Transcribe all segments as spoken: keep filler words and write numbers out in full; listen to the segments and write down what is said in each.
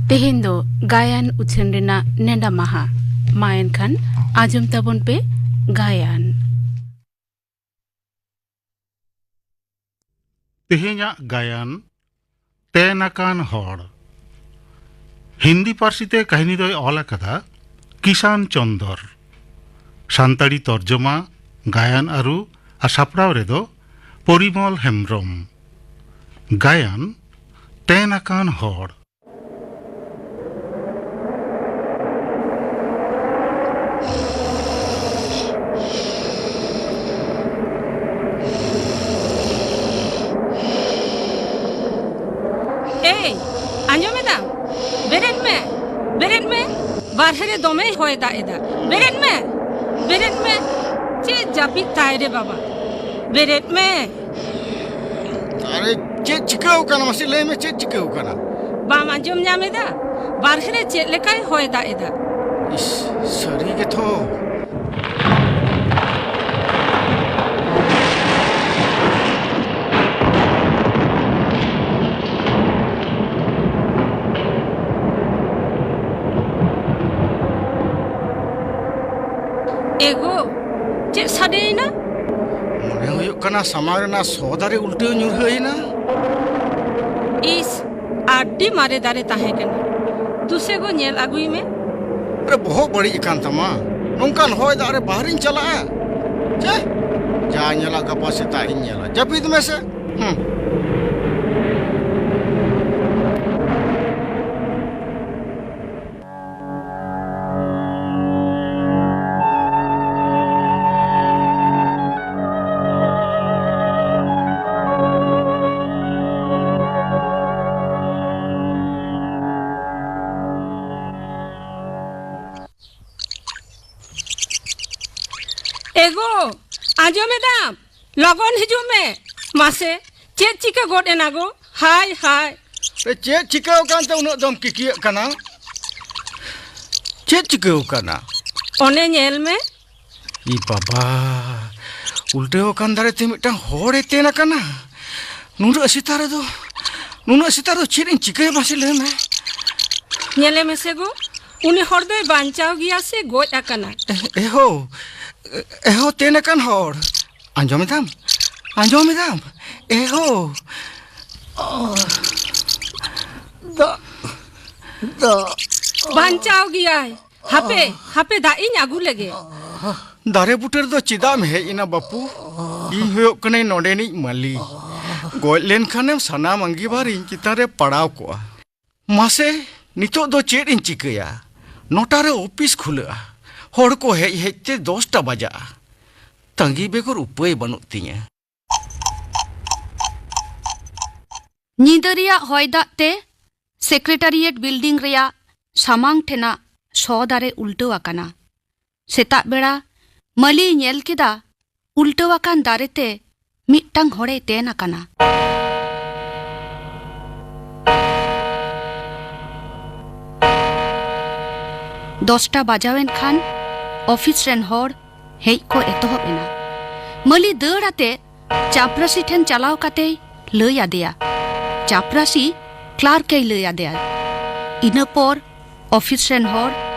ᱛᱮᱦᱮᱧ ᱫᱚ ᱜᱟᱭᱟᱱ ᱩᱪᱷᱟᱹᱱ ᱨᱮᱱᱟᱜ ᱱᱮᱰᱟ ᱢᱟᱦᱟ᱾ ᱢᱟ ᱮᱱᱠᱷᱟᱱ ᱟᱸᱡᱚᱢ ᱛᱟᱵᱚᱱ ᱯᱮ ᱜᱟᱭᱟᱱ᱾ ᱛᱮᱦᱮᱧᱟᱜ ᱜᱟᱭᱟᱱ, ᱛᱮᱱ ᱟᱠᱟᱱ ᱦᱚᱲ᱾ ᱦᱤᱱᱫᱤ ᱯᱟᱹᱨᱥᱤ ᱛᱮ ᱠᱟᱹᱦᱱᱤ ᱫᱚᱭ ᱚᱞ ᱟᱠᱟᱫᱟ ᱠᱤᱥᱟᱱ ᱪᱚᱱᱫᱚᱨ᱾ ᱥᱟᱱᱛᱟᱲᱤ ᱛᱚᱨᱡᱚᱢᱟ, ᱜᱟᱭᱟᱱ ᱟᱹᱨᱩ ᱟᱨ ᱥᱟᱯᱲᱟᱣ ᱨᱮᱫᱚ ᱯᱚᱨᱤᱢᱚᱞ ᱦᱮᱢᱵᱽᱨᱚᱢ᱾ ᱜᱟᱭᱟᱱ, ᱛᱮᱱ ᱟᱠᱟᱱ ᱦᱚᱲ᱾ ᱮᱭ, ᱟᱸᱡᱚᱢᱮᱫᱟᱢ? ᱵᱮᱨᱮᱫ ᱢᱮ, ᱵᱮᱨᱮᱫ ᱢᱮ᱾ ᱵᱟᱨᱦᱮ ᱨᱮ ᱫᱚᱢᱮᱭ ᱦᱚᱭ ᱫᱟᱜ ᱮᱫᱟ᱾ ᱵᱮᱨᱮᱫ ᱢᱮ, ᱵᱮᱨᱮᱫ ᱢᱮ᱾ ᱪᱮᱫ ᱡᱟᱹᱯᱤᱫ ᱛᱟᱭ ᱨᱮ ᱵᱟᱵᱟ? ᱵᱮᱨᱮᱫ ᱢᱮ᱾ ᱟᱨᱮ, ᱪᱮᱫ ᱪᱤᱠᱟᱹᱣ ᱠᱟᱱᱟ? ᱢᱟᱥᱮ ᱞᱟᱹᱭ ᱢᱮ, ᱪᱮᱫ ᱪᱤᱠᱟᱹᱣ ᱠᱟᱱᱟ? ᱵᱟᱢ ᱟᱸᱡᱚᱢ ᱧᱟᱢ ᱮᱫᱟ? ᱵᱟᱨᱦᱮ ᱨᱮ ᱪᱮᱫ ᱞᱮᱠᱟᱭ ᱦᱚᱭ ᱫᱟᱜ ᱮᱫᱟ? ᱤᱥ, ᱥᱟᱹᱨᱤ ᱜᱮᱛᱚ᱾ ᱮᱜᱳ, ᱪᱮᱫ ᱥᱟᱰᱮᱭᱮᱱᱟ? ᱢᱚᱱᱮ ᱦᱩᱭᱩᱜ ᱠᱟᱱᱟ ᱥᱟᱢᱟᱝ ᱨᱮᱱᱟᱜ ᱥᱚ ᱫᱟᱨᱮ ᱩᱞᱴᱟᱹᱣ ᱧᱩᱨᱦᱟᱹᱭᱮᱱᱟ᱾ ᱤᱥ, ᱟᱹᱰᱤ ᱢᱟᱨᱮ ᱫᱟᱨᱮ ᱛᱟᱦᱮᱸ ᱠᱟᱱᱟ᱾ ᱫᱩᱥᱮ ᱜᱳ, ᱧᱮᱞ ᱟᱹᱜᱩᱭ ᱢᱮ᱾ ᱟᱨᱮ, ᱵᱚᱦᱚᱜ ᱵᱟᱹᱲᱤᱡ ᱟᱠᱟᱱ ᱛᱟᱢᱟ᱾ ᱱᱚᱝᱠᱟᱱ ᱦᱚᱭ ᱫᱟᱜ ᱨᱮ ᱵᱟᱦᱨᱮᱧ ᱪᱟᱞᱟᱜᱼᱟ? ᱪᱮ, ᱡᱟ ᱧᱮᱞᱟ ᱜᱟᱯᱟ ᱥᱮᱛᱟᱜ ᱤᱧ ᱧᱮᱞᱟ᱾ ᱡᱟᱹᱯᱤᱫ ᱢᱮᱥᱮ᱾ ᱦᱩᱸ᱾ ᱮᱜᱳ, ᱟᱸᱡᱚᱢᱮᱫᱟᱢ? ᱞᱚᱜᱚᱱ ᱦᱤᱡᱩᱜ ᱢᱮ᱾ ᱢᱟᱥᱮ, ᱪᱮᱫ ᱪᱤᱠᱟᱹ ᱜᱚᱫ ᱮᱱᱟ ᱜᱳ? ᱦᱟᱭ, ᱦᱟᱭ᱾ ᱮ, ᱪᱮᱫ ᱪᱤᱠᱟᱹᱣ ᱠᱟᱱ ᱛᱮ ᱩᱱᱟᱹᱜ ᱫᱚᱢ ᱠᱤᱠᱤᱭᱟᱹᱜ ᱠᱟᱱᱟ? ᱪᱮᱫ ᱪᱤᱠᱟᱹᱣ ᱠᱟᱱᱟ? ᱚᱱᱮ ᱧᱮᱞ ᱢᱮ᱾ ᱤ ᱵᱟᱵᱟ, ᱩᱞᱴᱟᱹᱣ ᱟᱠᱟᱱ ᱫᱟᱨᱮ ᱛᱮ ᱢᱤᱫᱴᱟᱝ ᱦᱚᱲᱮ ᱛᱮᱱ ᱟᱠᱟᱱᱟ᱾ ᱱᱩᱱᱟᱹᱜ ᱥᱮᱛᱟᱜ ᱨᱮᱫᱚ, ᱱᱩᱱᱟᱹᱜ ᱥᱮᱛᱟᱜ ᱨᱮᱫᱚ ᱪᱮᱫ ᱤᱧ ᱪᱤᱠᱟᱹᱭᱟ ᱢᱟᱥᱮ ᱞᱟᱹᱭ ᱢᱮ? ᱧᱮᱞᱮ ᱢᱮᱥᱮ ᱜᱳ, ᱩᱱᱤ ᱦᱚᱲ ᱫᱚᱭ ᱵᱟᱧᱪᱟᱣ ᱜᱮᱭᱟ ᱥᱮ ᱜᱚᱡ ᱟᱠᱟᱱᱟ? ᱮᱦᱳ, ᱮᱦᱳ, ᱛᱮᱱ ᱟᱠᱟᱱ ᱦᱚᱲ᱾ ᱟᱸᱡᱚᱢ ᱮᱫᱟᱢ? ᱟᱸᱡᱚᱢ ᱮᱫᱟᱢ? ᱮᱦᱳ᱾ ᱫᱟᱜ, ᱫᱟᱜ᱾ ᱵᱟᱧᱪᱟᱣ ᱜᱮᱭᱟᱭ᱾ ᱦᱟᱯᱮ, ᱦᱟᱯᱮ, ᱫᱟᱜ ᱤᱧ ᱟᱹᱜᱩ ᱞᱮᱜᱮ᱾ ᱫᱟᱨᱮ ᱵᱩᱴᱟᱹ ᱨᱮᱫᱚ ᱪᱮᱫᱟᱜ ᱮᱢ ᱦᱮᱡ ᱮᱱᱟ, ᱵᱟᱹᱯᱩ? ᱤᱧ ᱦᱩᱭᱩᱜ ᱠᱟᱹᱱᱟᱹᱧ ᱱᱚᱰᱮᱱᱤᱡ ᱢᱟᱹᱞᱤ᱾ ᱜᱚᱡ ᱞᱮᱱᱠᱷᱟᱱᱮᱢ, ᱥᱟᱱᱟᱢ ᱟᱺᱜᱤᱵᱷᱟᱨ ᱤᱧ ᱪᱮᱛᱟᱱ ᱨᱮ ᱯᱟᱲᱟᱣ ᱠᱚᱜᱼᱟ᱾ ᱢᱟᱥᱮ, ᱱᱤᱛᱚᱜ ᱫᱚ ᱪᱮᱫ ᱤᱧ ᱪᱤᱠᱟᱹᱭᱟ? ᱱᱚᱴᱟ ᱨᱮ ᱚᱯᱷᱤᱥ ᱠᱷᱩᱞᱟᱹᱜᱼᱟ᱾ ᱦᱚᱲ ᱠᱚ ᱦᱮᱡ ᱦᱮᱡ ᱛᱮ ᱫᱚᱥᱴᱟ ᱵᱟᱡᱟᱜᱼᱟ᱾ ᱛᱟᱺᱜᱤ ᱵᱮᱜᱚᱨ ᱩᱯᱟᱹᱭ ᱵᱟᱹᱱᱩᱜ ᱛᱤᱧᱟᱹ᱾ ᱧᱤᱫᱟᱹ ᱨᱮᱭᱟᱜ ᱦᱚᱭ ᱫᱟᱜ ᱛᱮ ᱥᱮᱠᱨᱮᱴᱟᱨᱤᱭᱮᱴ ᱵᱤᱞᱰᱤᱝ ᱨᱮᱭᱟᱜ ᱥᱟᱢᱟᱝ ᱴᱷᱮᱱᱟᱜ ᱥᱚ ᱫᱟᱨᱮ ᱩᱞᱴᱟᱹᱣ ᱟᱠᱟᱱᱟ᱾ ᱥᱮᱛᱟᱜ ᱵᱮᱲᱟ ᱢᱟᱹᱞᱤᱭ ᱧᱮᱞ ᱠᱮᱫᱟ, ᱩᱞᱴᱟᱹᱣ ᱟᱠᱟᱱ ᱫᱟᱨᱮ ᱛᱮ ᱢᱤᱫᱴᱟᱝ ᱦᱚᱲᱮ ᱛᱮᱱ ᱟᱠᱟᱱᱟ᱾ ᱫᱚᱥᱴᱟ ᱵᱟᱡᱟᱣᱮᱱ ᱠᱷᱟᱱ ᱚᱯᱷᱤᱥ ᱨᱮᱱ ᱦᱚᱲ ᱦᱮᱡ ᱠᱚ ᱮᱛᱚᱦᱚᱵ ᱮᱱᱟ᱾ ᱢᱟᱹᱞᱤ ᱫᱟᱹᱲ ᱟᱛᱮ ᱪᱟᱯᱨᱟᱥᱤ ᱴᱷᱮᱱ ᱪᱟᱞᱟᱣ ᱠᱟᱛᱮᱭ ᱞᱟᱹᱭ ᱟᱫᱮᱭᱟ᱾ ᱪᱟᱯᱨᱟᱥᱤ ᱠᱞᱟᱨᱠ ᱮᱭ ᱞᱟᱹᱭ ᱟᱫᱮᱭᱟ᱾ ᱤᱱᱟᱹ ᱯᱚᱨ ᱚᱯᱷᱤᱥ ᱨᱮᱱ ᱦᱚᱲ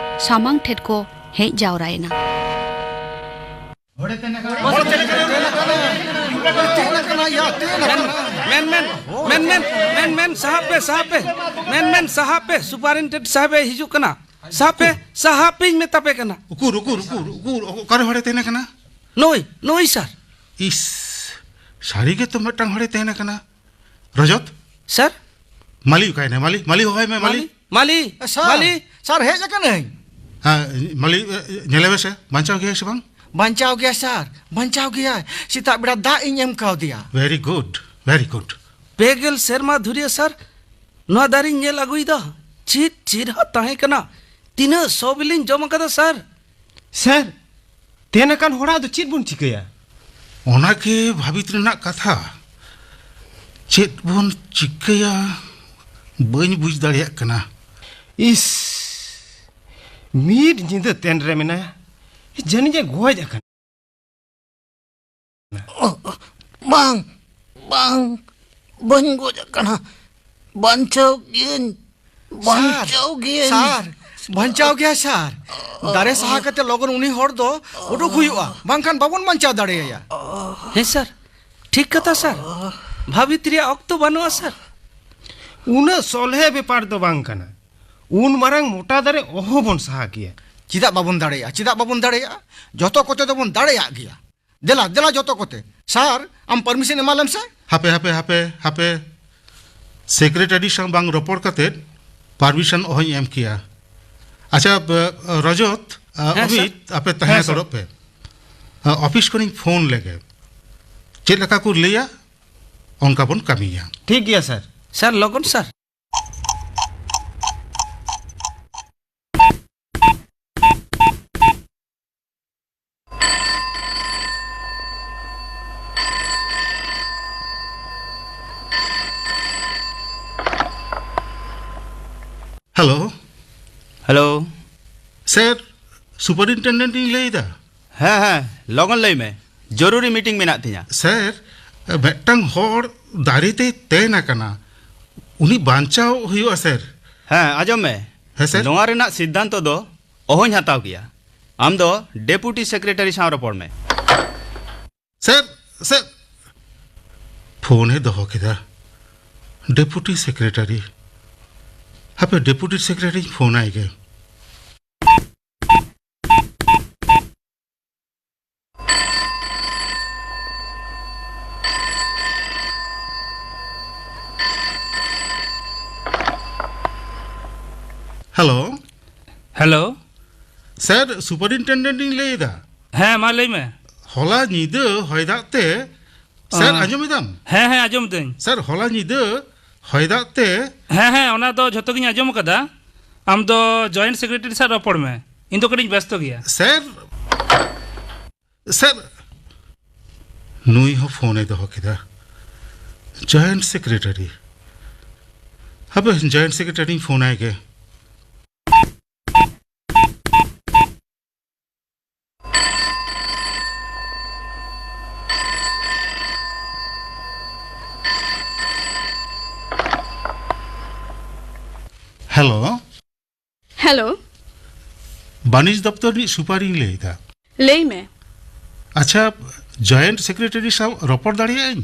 ᱥᱟᱢᱟᱝ ᱴᱷᱮᱱ ᱠᱚ ᱦᱮᱡ ᱡᱟᱣᱨᱟᱭᱮᱱᱟ᱾ ᱢᱮᱱ, ᱢᱮᱱ, ᱢᱮᱱ, ᱢᱮᱱ, ᱢᱮᱱ, ᱥᱟᱦᱟᱵ ᱯᱮ, ᱥᱟᱦᱟᱵ ᱯᱮ᱾ ᱢᱮᱱ, ᱢᱮᱱ, ᱥᱟᱦᱟᱵ ᱯᱮ᱾ ᱥᱩᱯᱟᱨᱤᱱᱴᱮᱱᱰᱮᱱᱴ ᱥᱟᱦᱟᱵ ᱮ ᱦᱤᱡᱩᱜ ᱠᱟᱱᱟ᱾ ᱥᱟᱦᱟᱵ ᱯᱮ, ᱥᱟᱦᱟᱵ ᱯᱮᱧ ᱢᱮᱛᱟ ᱯᱮ ᱠᱟᱱᱟ᱾ ᱩᱠᱩᱨ, ᱩᱠᱩᱨ, ᱩᱠᱩᱨ, ᱩᱠᱩᱨ, ᱚᱠᱟᱨᱮ ᱦᱚᱲᱮ ᱛᱟᱦᱮᱱ ᱠᱟᱱᱟ? ᱱᱩᱭ, ᱱᱩᱭ ᱥᱟᱨ᱾ ᱤᱥ, ᱥᱟᱹᱨᱤ ᱜᱮᱛᱚ ᱢᱤᱫᱴᱟᱝ ᱦᱚᱲᱮ ᱛᱟᱦᱮᱱ ᱠᱟᱱᱟ᱾ ᱨᱚᱡᱚᱛ? ᱥᱟᱨ? ᱢᱟᱹᱞᱤ ᱚᱠᱟᱭᱮᱱᱟᱭ? ᱢᱟᱹᱞᱤ, ᱢᱟᱹᱞᱤ ᱦᱚᱦᱚᱭ ᱢᱮ, ᱢᱟᱹᱞᱤ᱾ ᱢᱟᱹᱞᱤ, ᱮ, ᱥᱟᱨ, ᱢᱟᱹᱞᱤ᱾ ᱥᱟᱨ, ᱦᱮᱡ ᱟᱠᱟᱱᱟᱹᱧ᱾ ᱦᱮᱸ, ᱢᱟᱹᱞᱤ, ᱮ, ᱧᱮᱞᱮ ᱢᱮᱥᱮ, ᱵᱟᱧᱪᱟᱣ ᱜᱮᱭᱟᱭ ᱥᱮ ᱵᱟᱝ? ᱵᱟᱧᱪᱟᱣ ᱜᱮᱭᱟᱭ, ᱥᱟᱨ, ᱵᱟᱧᱪᱟᱣ ᱜᱮᱭᱟᱭ᱾ ᱥᱮᱛᱟᱜ ᱵᱮᱲᱟ ᱫᱟᱜ ᱤᱧ ᱮᱢ ᱠᱟᱣᱫᱮᱭᱟ᱾ Very good, very good. ᱯᱮ ᱜᱮᱞ ᱥᱮᱨᱢᱟ ᱫᱷᱩᱨᱤᱭᱟᱹ, ᱥᱟᱨ, ᱱᱚᱣᱟ ᱫᱟᱨᱮᱧ ᱧᱮᱞ ᱟᱹᱜᱩᱭᱮᱫᱟ᱾ ᱪᱮᱫ ᱪᱮᱨᱦᱟ ᱛᱟᱦᱮᱸ ᱠᱟᱱᱟ᱾ ᱛᱤᱱᱟᱹᱜ ᱥᱚ ᱵᱤᱞᱤᱧ ᱡᱚᱢ ᱟᱠᱟᱫᱟ, ᱥᱟᱨ᱾ ᱥᱟᱨ, ᱛᱮᱱ ᱟᱠᱟᱱ ᱦᱚᱲᱟᱜ ᱫᱚ ᱪᱮᱫ ᱵᱚᱱ ᱪᱤᱠᱟᱹᱭᱟ? ᱚᱱᱟ ᱜᱮ ᱵᱷᱟᱹᱵᱤᱛ ᱨᱮᱱᱟᱜ ᱠᱟᱛᱷᱟ᱾ ᱪᱮᱫ ᱵᱚᱱ ᱪᱤᱠᱟᱹᱭᱟ, ᱵᱟᱹᱧ ᱵᱩᱡᱽ ᱫᱟᱲᱮᱭᱟᱜ ᱠᱟᱱᱟ᱾ ᱤᱥ, ᱢᱤᱫ ᱧᱤᱫᱟᱹ ᱛᱮᱱ ᱨᱮ ᱢᱮᱱᱟᱭᱟ, ᱡᱟᱹᱱᱤᱡ ᱮ ᱜᱚᱡ ᱟᱠᱟᱱᱟ᱾ ᱵᱟᱝ, ᱵᱟᱝ, ᱵᱟᱹᱧ ᱜᱚᱡ ᱟᱠᱟᱱᱟ, ᱵᱟᱧᱪᱟᱣ ᱜᱤᱭᱟᱹᱧ᱾ ᱵᱟᱧᱪᱟᱣ ᱜᱮᱭᱟᱹᱧ᱾ ᱥᱟᱨ, ᱵᱟᱧᱪᱟᱣ ᱜᱮᱭᱟᱭ ᱥᱟᱨ᱾ ᱫᱟᱨᱮ ᱥᱟᱦᱟ ᱠᱟᱛᱮ ᱞᱚᱜᱚᱱ ᱩᱱᱤ ᱦᱚᱲ ᱫᱚ ᱩᱰᱩᱠ ᱦᱩᱭᱩᱜᱼᱟ, ᱵᱟᱝᱠᱷᱟᱱ ᱵᱟᱵᱚᱱ ᱵᱟᱧᱪᱟᱣ ᱫᱟᱲᱮᱭᱟᱭᱟ᱾ ᱦᱮᱸ ᱥᱟᱨ, ᱴᱷᱤᱠ ᱠᱟᱛᱷᱟ ᱥᱟᱨ᱾ ᱵᱷᱟᱹᱵᱤᱛ ᱨᱮᱭᱟᱜ ᱚᱠᱛᱚ ᱵᱟᱹᱱᱩᱜᱼᱟ ᱥᱟᱨ᱾ ᱩᱱᱟᱹᱜ ᱥᱚᱞᱦᱮ ᱵᱮᱯᱟᱨ ᱫᱚ ᱵᱟᱝ ᱠᱟᱱᱟ᱾ ᱩᱱ ᱢᱟᱨᱟᱝ ᱢᱚᱴᱟ ᱫᱟᱨᱮ ᱚᱦᱚ ᱵᱚᱱ ᱥᱟᱦᱟ ᱠᱮᱭᱟ᱾ ᱪᱮᱫᱟᱜ ᱵᱟᱵᱚᱱ ᱫᱟᱲᱮᱭᱟᱜᱼᱟ? ᱪᱮᱫᱟᱜ ᱵᱟᱵᱚᱱ ᱫᱟᱲᱮᱭᱟᱜᱼᱟ? ᱡᱚᱛᱚ ᱠᱚᱛᱮ ᱫᱚᱵᱚᱱ ᱫᱟᱲᱮᱭᱟᱜ ᱜᱮᱭᱟ᱾ ᱫᱮᱞᱟ, ᱫᱮᱞᱟ ᱡᱚᱛᱚ ᱠᱚᱛᱮ᱾ ᱥᱟᱨ, ᱟᱢ ᱯᱟᱨᱢᱤᱥᱚᱱ ᱮᱢᱟ ᱞᱮᱢ ᱥᱮ᱾ ᱦᱟᱯᱮ, ᱦᱟᱯᱮ, ᱦᱟᱯᱮ, ᱦᱟᱯᱮ᱾ ᱥᱮᱠᱨᱮᱴᱟᱨᱤ ᱥᱟᱶ ᱵᱟᱝ ᱨᱚᱯᱚᱲ ᱠᱟᱛᱮ ᱯᱟᱨᱢᱤᱥᱚᱱ ᱚᱦᱚᱧ ᱮᱢ ᱠᱮᱭᱟ᱾ ᱟᱪᱪᱷᱟ, ᱵ-, ᱨᱚᱡᱚᱛ, ᱟ, ᱦᱮᱸ, ᱚᱢᱤᱛ, ᱥᱟᱨ᱾ ᱟᱯᱮ ᱛᱟᱦᱮᱸ ᱦᱮᱸ, ᱥᱟᱨ᱾ ᱦᱟᱛᱟᱲᱚᱜ ᱯᱮ᱾ ᱟ, ᱚᱯᱷᱤᱥ ᱠᱷᱚᱱᱤᱧ ᱯᱷᱳᱱ ᱞᱮᱜᱮ᱾ ᱪᱮᱫ ᱞᱮᱠᱟ ᱠᱚ ᱞᱟᱹᱭᱟ, ᱚᱱᱠᱟ ᱵᱚᱱ ᱠᱟᱹᱢᱤᱭᱟ᱾ ᱴᱷᱤᱠ ᱜᱮᱭᱟ, ᱥᱟᱨ᱾ ᱥᱟᱨ, ᱞᱚᱜᱚᱱ, ᱥᱟᱨ᱾ ᱦᱮᱞᱳ᱾ ᱦᱮᱞᱳ᱾ ᱥᱮᱨ, ᱥᱩᱯᱟᱨᱤᱱᱴᱮᱱᱰᱮᱱᱴ ᱤᱧ ᱞᱟᱹᱭᱫᱟ᱾ ᱦᱮᱸ, ᱦᱮᱸ, ᱞᱚᱜᱚᱱ ᱞᱟᱹᱭ ᱢᱮ, ᱡᱚᱨᱩᱨᱤ ᱢᱤᱴᱤᱝ ᱢᱮᱱᱟᱜ ᱛᱤᱧᱟ᱾ ᱥᱮᱨ, ᱢᱤᱫᱴᱟᱝ ᱦᱚᱲ ᱫᱟᱨᱮ ᱛᱮᱭ ᱛᱮᱱ ᱟᱠᱟᱱᱟ, ᱩᱱᱤ ᱵᱟᱧᱪᱟᱣ ᱦᱩᱭᱩᱜᱼᱟ ᱥᱮᱨ᱾ ᱦᱮᱸ, ᱟᱸᱡᱚᱢ ᱢᱮ᱾ ᱦᱮᱸ ᱥᱮᱨ᱾ ᱱᱚᱣᱟ ᱨᱮᱱᱟᱜ ᱥᱤᱫᱽᱫᱷᱟᱱᱛᱚ ᱫᱚ ᱚᱦᱚᱧ ᱦᱟᱛᱟᱣ ᱠᱮᱭᱟ᱾ ᱟᱢ ᱫᱚ ᱰᱮᱯᱩᱴᱤ ᱥᱮᱠᱨᱮᱴᱟᱨᱤ ᱥᱟᱶ ᱨᱚᱯᱚᱲ ᱢᱮ᱾ ᱥᱮᱨ, ᱥᱮᱨ, ᱯᱷᱳᱱᱮ ᱫᱚᱦᱚ ᱠᱮᱫᱟ᱾ Deputy secretary. ᱦᱟᱯᱮ, ᱰᱮᱯᱩᱴᱤ ᱥᱮᱠᱨᱮᱴᱟᱨᱤᱧ ᱯᱷᱳᱱᱟᱭ ᱜᱮ᱾ ᱦᱮᱞᱳ᱾ ᱦᱮᱞᱳ᱾ ᱥᱮᱨ, ᱥᱩᱯᱟᱨᱤᱱᱴᱮᱱᱰᱮᱱᱴ ᱤᱧ ᱞᱟᱹᱭ ᱮᱫᱟ᱾ ᱦᱮᱸ, ᱢᱟ ᱞᱟᱹᱭ ᱢᱮ᱾ ᱦᱚᱞᱟ ᱧᱤᱫᱟᱹ ᱦᱚᱭ ᱫᱟᱜ ᱛᱮ, ᱥᱮᱨ, ᱟᱸ, ᱟᱸᱡᱚᱢ ᱮᱫᱟᱢ? ᱦᱮᱸ, ᱦᱮᱸ, ᱟᱸᱡᱚᱢ ᱮᱫᱟᱹᱧ᱾ ᱥᱮᱨ, ᱦᱚᱞᱟ ᱧᱤᱫᱟᱹ ᱦᱚᱭ ᱫᱟᱜ ᱛᱮ᱾ ᱦᱮᱸ, ᱦᱮᱸ, ᱚᱱᱟ ᱫᱚ ᱡᱷᱚᱛᱚ ᱜᱤᱧ ᱟᱸᱡᱚᱢ ᱟᱠᱟᱫᱟ᱾ ᱟᱢ ᱫᱚ ᱡᱚᱭᱮᱱᱴ ᱥᱮᱠᱨᱮᱴᱟᱨᱤ ᱥᱟᱶ ᱨᱚᱯᱚᱲ ᱢᱮ, ᱤᱧ ᱫᱚ ᱠᱟᱹᱴᱤᱡ ᱵᱮᱥᱛᱚ ᱜᱮᱭᱟ᱾ ᱥᱮᱨ, ᱥᱮᱨ, ᱱᱩᱭ ᱦᱚᱸ ᱯᱷᱳᱱᱮ ᱫᱚᱦᱚ ᱠᱮᱫᱟ᱾ Joint secretary. ᱦᱟᱯᱮ, ᱡᱚᱭᱮᱱᱴ ᱥᱮᱠᱨᱮᱴᱟᱨᱤᱧ ᱯᱷᱳᱱᱟᱭ ᱜᱮ᱾ ᱦᱮᱞᱳ᱾ ᱦᱮᱞᱳ᱾ ᱵᱟᱹᱱᱤᱡᱽ ᱫᱚᱯᱛᱚᱨ ᱨᱤᱱᱤᱡ ᱥᱩᱯᱟᱨᱤᱧ ᱞᱟᱹᱭ ᱮᱫᱟ᱾ ᱞᱟᱹᱭ ᱢᱮ᱾ ᱟᱪᱪᱷᱟ, ᱡᱚᱭᱮᱱᱴ ᱥᱮᱠᱨᱮᱴᱟᱨᱤ ᱥᱟᱶ ᱨᱚᱯᱚᱲ ᱫᱟᱲᱮᱭᱟᱜ ᱟᱹᱧ?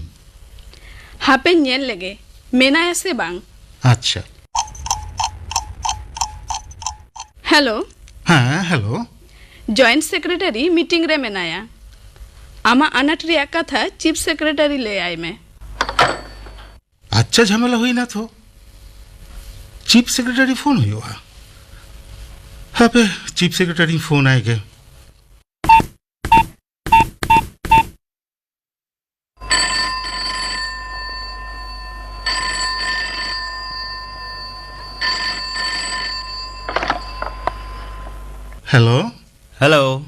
ᱦᱟᱯᱮᱧ ᱧᱮᱞ ᱞᱮᱜᱮ, ᱢᱮᱱᱟᱭᱟ ᱥᱮ ᱵᱟᱝ᱾ ᱟᱪᱪᱷᱟ᱾ ᱦᱮᱞᱳ᱾ ᱦᱮᱸ, ᱦᱮᱞᱳ᱾ ᱡᱚᱭᱮᱱᱴ ᱥᱮᱠᱨᱮᱴᱟᱨᱤ ᱢᱤᱴᱤᱝ ᱨᱮ ᱢᱮᱱᱟᱭᱟ᱾ ᱟᱢᱟᱜ ᱟᱱᱟᱴ ᱨᱮᱭᱟᱜ ᱠᱟᱛᱷᱟ ᱪᱤᱯ ᱥᱮᱠᱨᱮᱴᱟᱨᱤ ᱞᱟᱹᱭ ᱟᱭ ᱢᱮ᱾ ᱟᱪᱪᱷᱟ, ᱡᱷᱟᱢᱮᱞᱟ ᱦᱩᱭᱱᱟ ᱛᱚ᱾ ᱪᱤᱯ ᱥᱮᱠᱨᱮᱴᱟᱨᱤ ᱯᱷᱳᱱ ᱦᱩᱭᱩᱜᱼᱟ᱾ ᱦᱟᱯᱮ, ᱪᱤᱯ ᱥᱮᱠᱨᱮᱴᱟᱨᱤᱧ ᱯᱷᱳᱱ ᱟᱭ ᱜᱮ᱾ ᱦᱮᱞᱳ᱾ ᱦᱮᱞᱳ᱾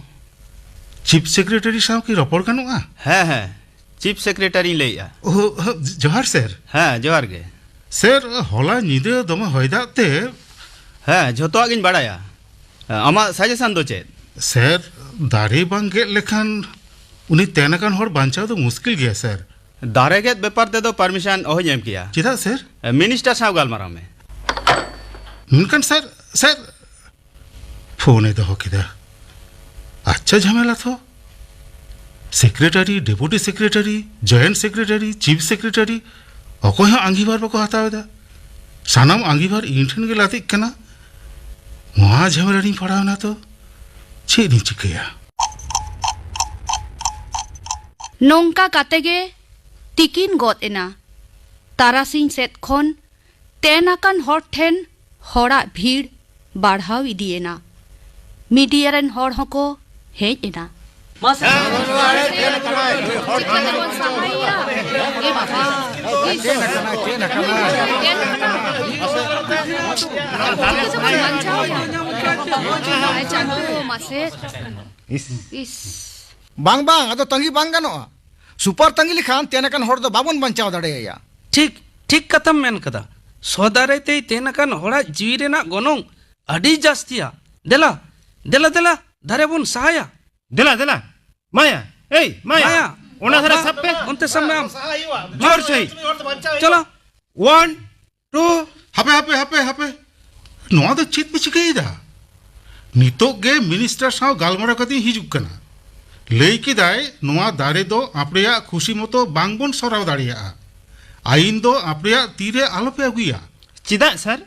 ᱪᱤᱯ ᱥᱮᱠᱨᱮᱴᱟᱨᱤ ᱥᱟᱶ ᱠᱤ ᱨᱚᱯᱚᱲ ᱜᱟᱱᱚᱜᱼᱟ? ᱦᱮᱸ, ᱦᱮᱸ, ᱪᱤᱯ ᱥᱮᱠᱨᱮᱴᱟᱨᱤᱧ ᱞᱟᱹᱭᱮᱜᱼᱟ᱾ ᱳᱦ, ᱡᱚᱦᱟᱨ ᱥᱮᱨ᱾ ᱦᱮᱸ, ᱡᱚᱦᱟᱨ ᱜᱮ᱾ ᱥᱮᱨ, ᱦᱚᱞᱟ ᱧᱤᱫᱟᱹ ᱫᱚᱢᱮ ᱦᱚᱭ ᱫᱟᱜ ᱛᱮ᱾ ᱦᱮᱸ, ᱡᱷᱚᱛᱚᱣᱟᱜ ᱜᱤᱧ ᱵᱟᱲᱟᱭᱟ᱾ ᱟᱢᱟᱜ ᱥᱟᱡᱮᱥᱚᱱ ᱫᱚ ᱪᱮᱫ? ᱥᱮᱨ, ᱫᱟᱨᱮ ᱵᱟᱝ ᱜᱮᱫ ᱞᱮᱠᱷᱟᱱ ᱩᱱᱤ ᱛᱮᱱ ᱟᱠᱟᱱ ᱦᱚᱲ ᱵᱟᱧᱪᱟᱣ ᱫᱚ ᱢᱩᱥᱠᱤᱞ ᱜᱮᱭᱟ ᱥᱮᱨ᱾ ᱫᱟᱨᱮ ᱜᱮᱫ ᱵᱮᱯᱟᱨ ᱛᱮᱫᱚ ᱯᱟᱨᱢᱤᱥᱚᱱ ᱚᱦᱚᱧ ᱮᱢ ᱠᱮᱭᱟ᱾ ᱪᱮᱫᱟᱜ ᱥᱮᱨ? ᱢᱤᱱᱤᱥᱴᱟᱨ ᱥᱟᱶ ᱜᱟᱞᱢᱟᱨᱟᱣ ᱢᱮ᱾ ᱢᱮᱱᱠᱷᱟᱱ ᱥᱮᱨ, ᱥᱮᱨ, ᱯᱷᱳᱱᱮ ᱫᱚᱦᱚ ᱠᱮᱫᱟ᱾ ᱟᱪᱪᱷᱟ, ᱡᱷᱟᱢᱮᱞᱟ ᱛᱚ᱾ Secretary, deputy secretary, joint secretary, chief secretary, ᱚᱠᱚᱭ ᱦᱚᱸ ᱟᱸᱜᱤᱵᱷᱟᱨ ᱵᱟᱠᱚ ᱦᱟᱛᱟᱣ ᱮᱫᱟ᱾ ᱥᱟᱱᱟᱢ ᱟᱸᱜᱤᱵᱷᱟᱨ ᱤᱧ ᱴᱷᱮᱱ ᱜᱮ ᱞᱟᱫᱮᱜ ᱠᱟᱱᱟ᱾ ᱱᱚᱣᱟ ᱡᱷᱟᱢᱮᱞᱟ ᱨᱤᱧ ᱯᱟᱲᱟᱣ ᱮᱱᱟ ᱛᱚ᱾ ᱪᱮᱫ ᱤᱧ ᱪᱤᱠᱟᱹᱭᱟ? ᱱᱚᱝᱠᱟ ᱠᱟᱛᱮ ᱜᱮ ᱛᱤᱠᱤᱱ ᱜᱚᱫ ᱮᱱᱟ᱾ ᱛᱟᱨᱟᱥᱤᱧ ᱥᱮᱫ ᱠᱷᱚᱱ ᱛᱮᱱ ᱟᱠᱟᱱ ᱦᱚᱲ ᱴᱷᱮᱱ ᱦᱚᱲᱟᱜ ᱵᱷᱤᱲ ᱵᱟᱲᱦᱟᱣ ᱤᱫᱤᱭᱮᱱᱟ᱾ ᱢᱤᱰᱤᱭᱟ ᱨᱮᱱ ᱦᱚᱲ ᱦᱚᱸᱠᱚ ᱦᱮᱡ ᱮᱱᱟ᱾ ᱢᱟᱥᱮ ᱪᱤᱠᱟᱹ ᱛᱮᱵᱚᱱ ᱥᱟᱦᱟᱭᱮᱭᱟ? ᱮ ᱵᱟᱵᱟ, ᱤᱥ, ᱛᱮᱱ ᱟᱠᱟᱱᱟ᱾ ᱪᱤᱠᱟᱹ ᱛᱮᱵᱚᱱ ᱵᱟᱧᱪᱟᱣᱮᱭᱟ? ᱟᱭ ᱪᱟᱸᱫᱳ, ᱢᱟᱥᱮ᱾ ᱤᱥ᱾ ᱵᱟᱝ, ᱵᱟᱝ, ᱟᱫᱚ ᱛᱟᱺᱜᱤ ᱵᱟᱝ ᱜᱟᱱᱚᱜᱼᱟ᱾ ᱥᱩᱯᱟᱨ ᱛᱟᱺᱜᱤ ᱞᱮᱠᱷᱟᱱ ᱛᱮᱱ ᱟᱠᱟᱱ ᱦᱚᱲ ᱫᱚ ᱵᱟᱵᱚᱱ ᱵᱟᱧᱪᱟᱣ ᱫᱟᱲᱮᱭᱟᱭᱟ᱾ ᱴᱷᱤᱠ, ᱴᱷᱤᱠ ᱠᱟᱛᱷᱟᱢ ᱢᱮᱱ ᱠᱟᱫᱟ᱾ ᱥᱚ ᱫᱟᱨᱮ ᱛᱮᱭ ᱛᱮᱱ ᱟᱠᱟᱱ ᱦᱚᱲᱟᱜ ᱡᱤᱣᱤ ᱨᱮᱱᱟᱜ ᱜᱚᱱᱚᱝ ᱟᱹᱰᱤ ᱡᱟᱹᱥᱛᱤᱭᱟ᱾ ᱫᱮᱞᱟ, ᱫᱮᱞᱟ, ᱫᱮᱞᱟ, ᱫᱟᱨᱮ ᱵᱚᱱ ᱥᱟᱦᱟᱭᱟ᱾ ᱫᱮᱞᱟ, ᱫᱮᱞᱟ, ᱢᱟᱭᱟ, ᱮᱭ, ᱢᱟᱭᱟ, ᱢᱟᱭᱟ, ᱚᱱᱟ ᱫᱷᱟᱨᱮ ᱵᱟ-, ᱥᱟᱵ ᱯᱮ᱾ ᱚᱱᱛᱮ ᱥᱟᱵ ᱢᱮ ᱟᱢ᱾ ᱡᱳᱨ ᱥᱟᱺᱦᱤᱡ᱾ ᱪᱚᱞᱚ᱾ One, two. ᱦᱟᱯᱮ, ᱦᱟᱯᱮ, ᱦᱟᱯᱮ, ᱦᱟᱯᱮ᱾ ᱱᱚᱣᱟ ᱫᱚ ᱪᱮᱫ ᱯᱮ ᱪᱤᱠᱟᱹᱭᱮᱫᱟ? ᱱᱤᱛᱚᱜ ᱜᱮ ᱢᱤᱱᱤᱥᱴᱟᱨ ᱥᱟᱶ ᱜᱟᱞᱢᱟᱨᱟᱣ ᱠᱟᱛᱮᱧ ᱦᱤᱡᱩᱜ ᱠᱟᱱᱟ᱾ ᱞᱟᱹᱭ ᱠᱮᱫᱟᱭ, ᱱᱚᱣᱟ ᱫᱟᱨᱮ ᱫᱚ ᱟᱯᱮᱭᱟᱜ ᱠᱷᱩᱥᱤ ᱢᱚᱛᱚ ᱵᱟᱝ ᱵᱚᱱ ᱥᱚᱨᱟᱣ ᱫᱟᱲᱮᱭᱟᱜᱼᱟ᱾ ᱟᱹᱭᱤᱱ ᱫᱚ ᱟᱯᱮᱭᱟᱜ ᱛᱤᱨᱮ ᱟᱞᱚᱯᱮ ᱟᱹᱜᱩᱭᱟ᱾ ᱪᱮᱫᱟᱜ, ᱥᱟᱨ?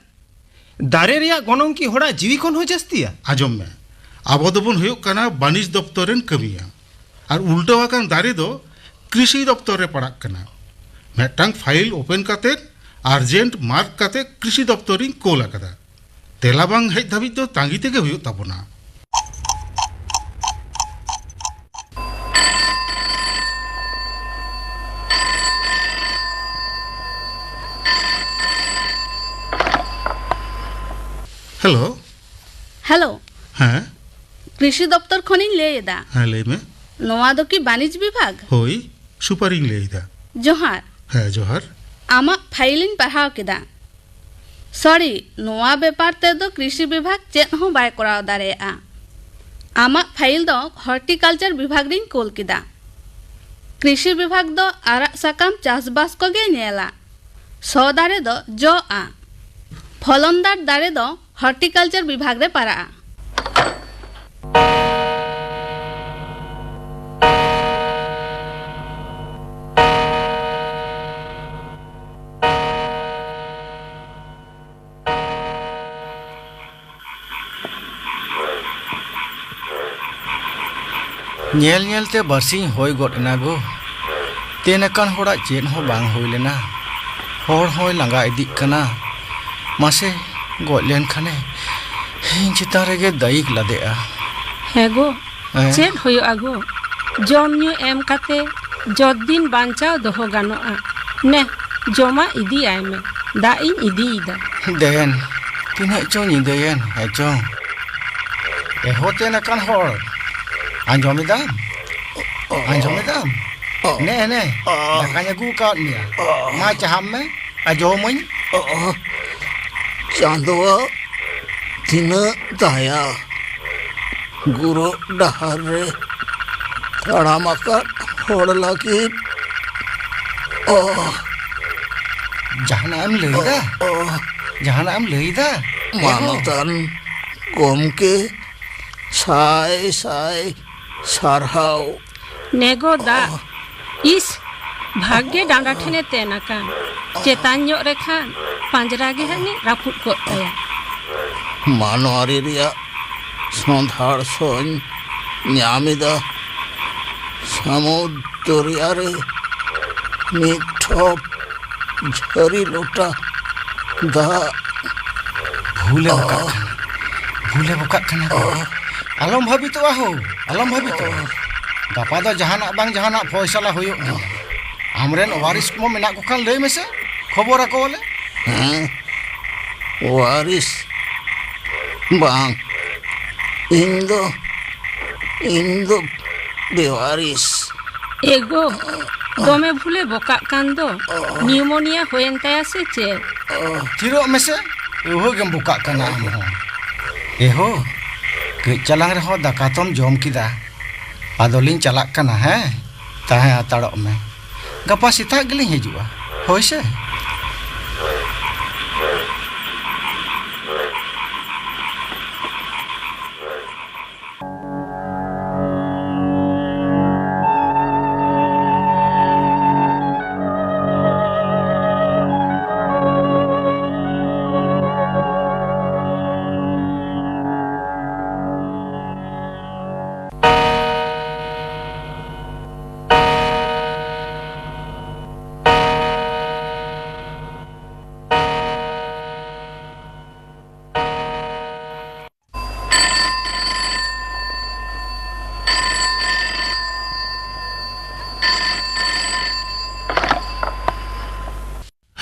ᱫᱟᱨᱮ ᱨᱮᱭᱟᱜ ᱜᱚᱱᱚᱝ ᱠᱤ ᱦᱚᱲᱟᱜ ᱡᱤᱣᱤ ᱠᱷᱚᱱ ᱦᱚᱸ ᱡᱟᱹᱥᱛᱤᱭᱟ? ᱟᱸᱡᱚᱢ ᱢᱮ, ᱟᱵᱚ ᱫᱚᱵᱚᱱ ᱦᱩᱭᱩᱜ ᱠᱟᱱᱟ ᱵᱟᱹᱱᱤᱡᱽ ᱫᱚᱯᱛᱚᱨ ᱨᱮᱱ ᱠᱟᱹᱢᱤᱭᱟ, ᱟᱨ ᱩᱞᱴᱟᱹᱣ ᱟᱠᱟᱱ ᱫᱟᱨᱮ ᱫᱚ ᱠᱨᱤᱥᱤ ᱫᱚᱯᱛᱚᱨ ᱨᱮ ᱯᱟᱲᱟᱜ ᱠᱟᱱᱟ᱾ ᱢᱤᱫᱴᱟᱝ ᱯᱷᱟᱭᱤᱞ ᱳᱯᱮᱱ ᱠᱟᱛᱮ ᱟᱨᱡᱮᱱᱴ ᱢᱟᱨᱠ ᱠᱟᱛᱮ ᱠᱨᱤᱥᱤ ᱫᱚᱯᱛᱚᱨ ᱨᱤᱧ ᱠᱳᱞ ᱟᱠᱟᱫᱟ᱾ ᱛᱮᱞᱟ ᱵᱟᱝ ᱦᱮᱡ ᱫᱷᱟᱹᱵᱤᱡ ᱫᱚ ᱛᱟᱺᱜᱤ ᱛᱮᱜᱮ ᱦᱩᱭᱩᱜ ᱛᱟᱵᱚᱱᱟ᱾ ᱦᱮᱞᱳ᱾ ᱦᱮᱞᱳ᱾ ᱦᱮᱸ᱾ ᱠᱨᱤᱥᱤ ᱫᱚᱯᱛᱚᱨ ᱠᱷᱚᱱᱤᱧ ᱞᱟᱹᱭ ᱮᱫᱟ᱾ ᱦᱮᱸ, ᱞᱟᱹᱭ ᱢᱮ᱾ ᱱᱚᱣᱟ ᱫᱚ ᱠᱤ ᱵᱟᱹᱱᱤᱡᱽ ᱵᱤᱵᱷᱟᱜᱽ? ᱦᱳᱭ, ᱥᱩᱯᱟᱨᱤᱧ ᱞᱟᱹᱭ ᱮᱫᱟ᱾ ᱡᱚᱦᱟᱨ᱾ ᱦᱮᱸ, ᱡᱚᱦᱟᱨ᱾ ᱟᱢᱟᱜ ᱯᱷᱟᱭᱤᱞᱤᱧ ᱯᱟᱲᱦᱟᱣ ᱠᱮᱫᱟ᱾ ᱥᱚᱨᱤ, ᱱᱚᱣᱟ ᱵᱮᱯᱟᱨ ᱛᱮᱫᱚ ᱠᱨᱤᱥᱤ ᱵᱤᱵᱷᱟᱜᱽ ᱪᱮᱫ ᱦᱚᱸ ᱵᱟᱭ ᱠᱚᱨᱟᱣ ᱫᱟᱲᱮᱭᱟᱜᱼᱟ᱾ ᱟᱢᱟᱜ ᱯᱷᱟᱭᱤᱞ ᱫᱚ ᱦᱚᱨᱴᱤᱠᱟᱞᱪᱟᱨ ᱵᱤᱵᱷᱟᱜᱽ ᱨᱤᱧ ᱠᱳᱞ ᱠᱮᱫᱟ᱾ ᱠᱨᱤᱥᱤ ᱵᱤᱵᱷᱟᱜᱽ ᱫᱚ ᱟᱲᱟᱜ ᱥᱟᱠᱟᱢ ᱪᱟᱥᱵᱟᱥ ᱠᱚᱜᱮ ᱧᱮᱞᱟ᱾ ᱥᱚ ᱫᱟᱨᱮ ᱫᱚ ᱡᱚᱜᱼᱟ᱾ ᱯᱷᱚᱞᱚᱱᱫᱟᱨ ᱫᱟᱨᱮ ᱫᱚ ᱦᱚᱨᱴᱤᱠᱟᱞᱪᱟᱨ ᱵᱤᱵᱷᱟᱜᱽ ᱨᱮ ᱯᱟᱲᱟᱜᱼᱟ᱾ ᱧᱮᱞ ᱧᱮᱞ ᱛᱮ ᱵᱟᱨᱥᱤᱧ ᱦᱚᱭ ᱜᱚᱫ ᱮᱱᱟ ᱜᱳ᱾ ᱛᱮᱱ ᱟᱠᱟᱱ ᱦᱚᱲᱟᱜ ᱪᱮᱫ ᱦᱚᱸ ᱵᱟᱝ ᱦᱩᱭ ᱞᱮᱱᱟ᱾ ᱦᱚᱲ ᱦᱚᱸᱭ ᱞᱟᱸᱜᱟ ᱤᱫᱤᱜ ᱠᱟᱱᱟ᱾ ᱢᱟᱥᱮ, ᱜᱚᱡ ᱞᱮᱱ ᱠᱷᱟᱱᱮ ᱤᱧ ᱪᱮᱛᱟᱱ ᱨᱮᱜᱮ ᱫᱟᱹᱭᱤᱠ ᱞᱟᱫᱮᱜᱼᱟ᱾ ᱦᱮᱸ ᱜᱳ, ᱦᱮᱸ? ᱪᱮᱫ ᱦᱩᱭᱩᱜᱼᱟ ᱜᱳ? ᱡᱚᱢ ᱧᱩ ᱮᱢ ᱠᱟᱛᱮ ᱡᱚᱛ ᱫᱤᱱ ᱵᱟᱧᱪᱟᱣ ᱫᱚᱦᱚ ᱜᱟᱱᱚᱜᱼᱟ᱾ ᱱᱮ, ᱡᱚᱢᱟᱜ ᱤᱫᱤᱭᱟᱭ ᱢᱮ, ᱫᱟᱜ ᱤᱧ ᱤᱫᱤᱭᱮᱫᱟ᱾ ᱫᱮᱱ, ᱛᱤᱱᱟᱹᱜ ᱪᱚ ᱧᱤᱫᱟᱹᱭᱮᱱ ᱦᱮᱸ ᱪᱚᱝ᱾ ᱮᱦᱚᱛᱮᱱ ᱟᱠᱟᱱ ᱦᱚᱲ, ᱟᱸᱡᱚᱢᱮᱫᱟᱢ? ᱟᱸᱡᱚᱢᱮᱫᱟᱢ? ᱱᱮ, ᱱᱮ, ᱫᱟᱠᱟᱧ ᱟᱹᱜᱩ ᱟᱠᱟᱫ ᱢᱮᱭᱟ᱾ ᱢᱟ, ᱪᱟᱦᱟᱵ ᱢᱮ, ᱟᱸᱡᱚᱢᱟᱹᱧ᱾ ᱪᱟᱸᱫᱚᱣᱟᱜ ᱛᱤᱱᱟᱹᱜ ᱫᱟᱭᱟ, ᱜᱩᱨᱩ ᱰᱟᱦᱟᱨ ᱨᱮ ᱛᱟᱲᱟᱢ ᱟᱠᱟᱫ ᱦᱚᱲ ᱞᱟᱹᱜᱤᱫ᱾ ᱚ᱾ ᱡᱟᱦᱟᱱᱟᱜ ᱮᱢ ᱞᱟᱹᱭᱫᱟ? ᱚ᱾ ᱡᱟᱦᱟᱱᱟᱜ ᱮᱢ ᱞᱟᱹᱭᱫᱟ? ᱢᱟᱱᱚᱛᱟᱱ ᱜᱚᱢᱠᱮ, ᱥᱟᱭ ᱥᱟᱭ ᱥᱟᱨᱦᱟᱣ᱾ ᱱᱮᱜᱚ ᱫᱟᱜ᱾ ᱤᱥ, ᱵᱷᱟᱜᱽᱜᱮ ᱰᱟᱸᱰᱟ ᱴᱷᱮᱱᱮ ᱛᱮᱱ ᱟᱠᱟᱱ᱾ ᱪᱮᱛᱟᱱ ᱧᱚᱜ ᱨᱮ ᱠᱷᱟᱱ ᱯᱟᱸᱡᱽᱨᱟ ᱜᱮ ᱦᱟᱹᱱᱤ ᱨᱟᱹᱯᱩᱫ ᱠᱚᱜ ᱛᱟᱭᱟ᱾ ᱢᱟᱱᱣᱟᱨᱤ ᱨᱮᱭᱟᱜ ᱥᱚᱸᱫᱷᱟᱲ ᱥᱚᱧ ᱧᱟᱢ ᱮᱫᱟ᱾ ᱥᱟᱹᱢᱩᱫ ᱫᱚᱨᱭᱟ ᱨᱮ ᱢᱤᱫ ᱴᱷᱚᱯ ᱡᱷᱟᱹᱨᱤ ᱞᱚᱴᱟ ᱫᱟᱜ᱾ ᱵᱷᱩᱞᱮ ᱵᱚᱠᱟᱜ ᱠᱟᱱᱟ, ᱵᱷᱩᱞᱮ ᱵᱚᱠᱟᱜ ᱠᱟᱱᱟ ᱜᱚ᱾ ᱟᱞᱚᱢ ᱵᱷᱟᱹᱵᱤᱛᱚᱜᱼᱟ ᱦᱳ, ᱟᱞᱚᱢ ᱵᱷᱟᱹᱵᱤᱛᱚᱜᱼᱟ᱾ ᱜᱟᱯᱟ ᱫᱚ ᱡᱟᱦᱟᱱᱟᱜ ᱵᱟᱝ ᱡᱟᱦᱟᱱᱟᱜ ᱯᱷᱚᱭᱥᱟᱞᱟ ᱦᱩᱭᱩᱜ ᱜᱮᱭᱟ᱾ ᱟᱢᱨᱮᱱ ᱣᱟᱨᱤᱥ ᱠᱚ ᱢᱮᱱᱟᱜ ᱠᱚ ᱠᱷᱟᱱ ᱞᱟᱹᱭ ᱢᱮᱥᱮ, ᱠᱷᱚᱵᱚᱨ ᱟᱠᱚᱣᱟᱞᱮ᱾ ᱦᱮᱸ, ᱣᱟᱨᱤᱥ? ᱵᱟᱝ, ᱤᱧ ᱫᱚ, ᱤᱧ ᱫᱚ ᱵᱮᱣᱟᱨᱤᱥ᱾ ᱮᱜᱳ, ᱫᱚᱢᱮ ᱵᱷᱩᱞᱮ ᱵᱚᱠᱟᱜ ᱠᱟᱱ ᱫᱚ᱾ ᱱᱤᱭᱩᱢᱳᱱᱤᱭᱟ ᱦᱩᱭᱮᱱ ᱛᱟᱭᱟ ᱥᱮ ᱪᱮᱫ? ᱛᱷᱤᱨᱚᱜ ᱢᱮᱥᱮ, ᱟᱹᱣᱦᱟᱹ ᱜᱮᱢ ᱵᱚᱠᱟᱜ ᱠᱟᱱᱟ ᱟᱢ ᱦᱚᱸ᱾ ᱮᱦᱳ, ᱠᱟᱹᱡ ᱪᱟᱞᱟᱝ ᱨᱮᱦᱚᱸ ᱫᱟᱠᱟ ᱛᱚᱢ ᱡᱚᱢ ᱠᱮᱫᱟ᱾ ᱟᱫᱚᱞᱤᱧ ᱪᱟᱞᱟᱜ ᱠᱟᱱᱟ, ᱦᱮᱸ? ᱛᱟᱦᱮᱸ ᱦᱟᱛᱟᱲᱚᱜ ᱢᱮ᱾ ᱜᱟᱯᱟ ᱥᱮᱛᱟᱜ ᱜᱮᱞᱤᱧ ᱦᱤᱡᱩᱜᱼᱟ᱾ ᱦᱳᱭ ᱥᱮ?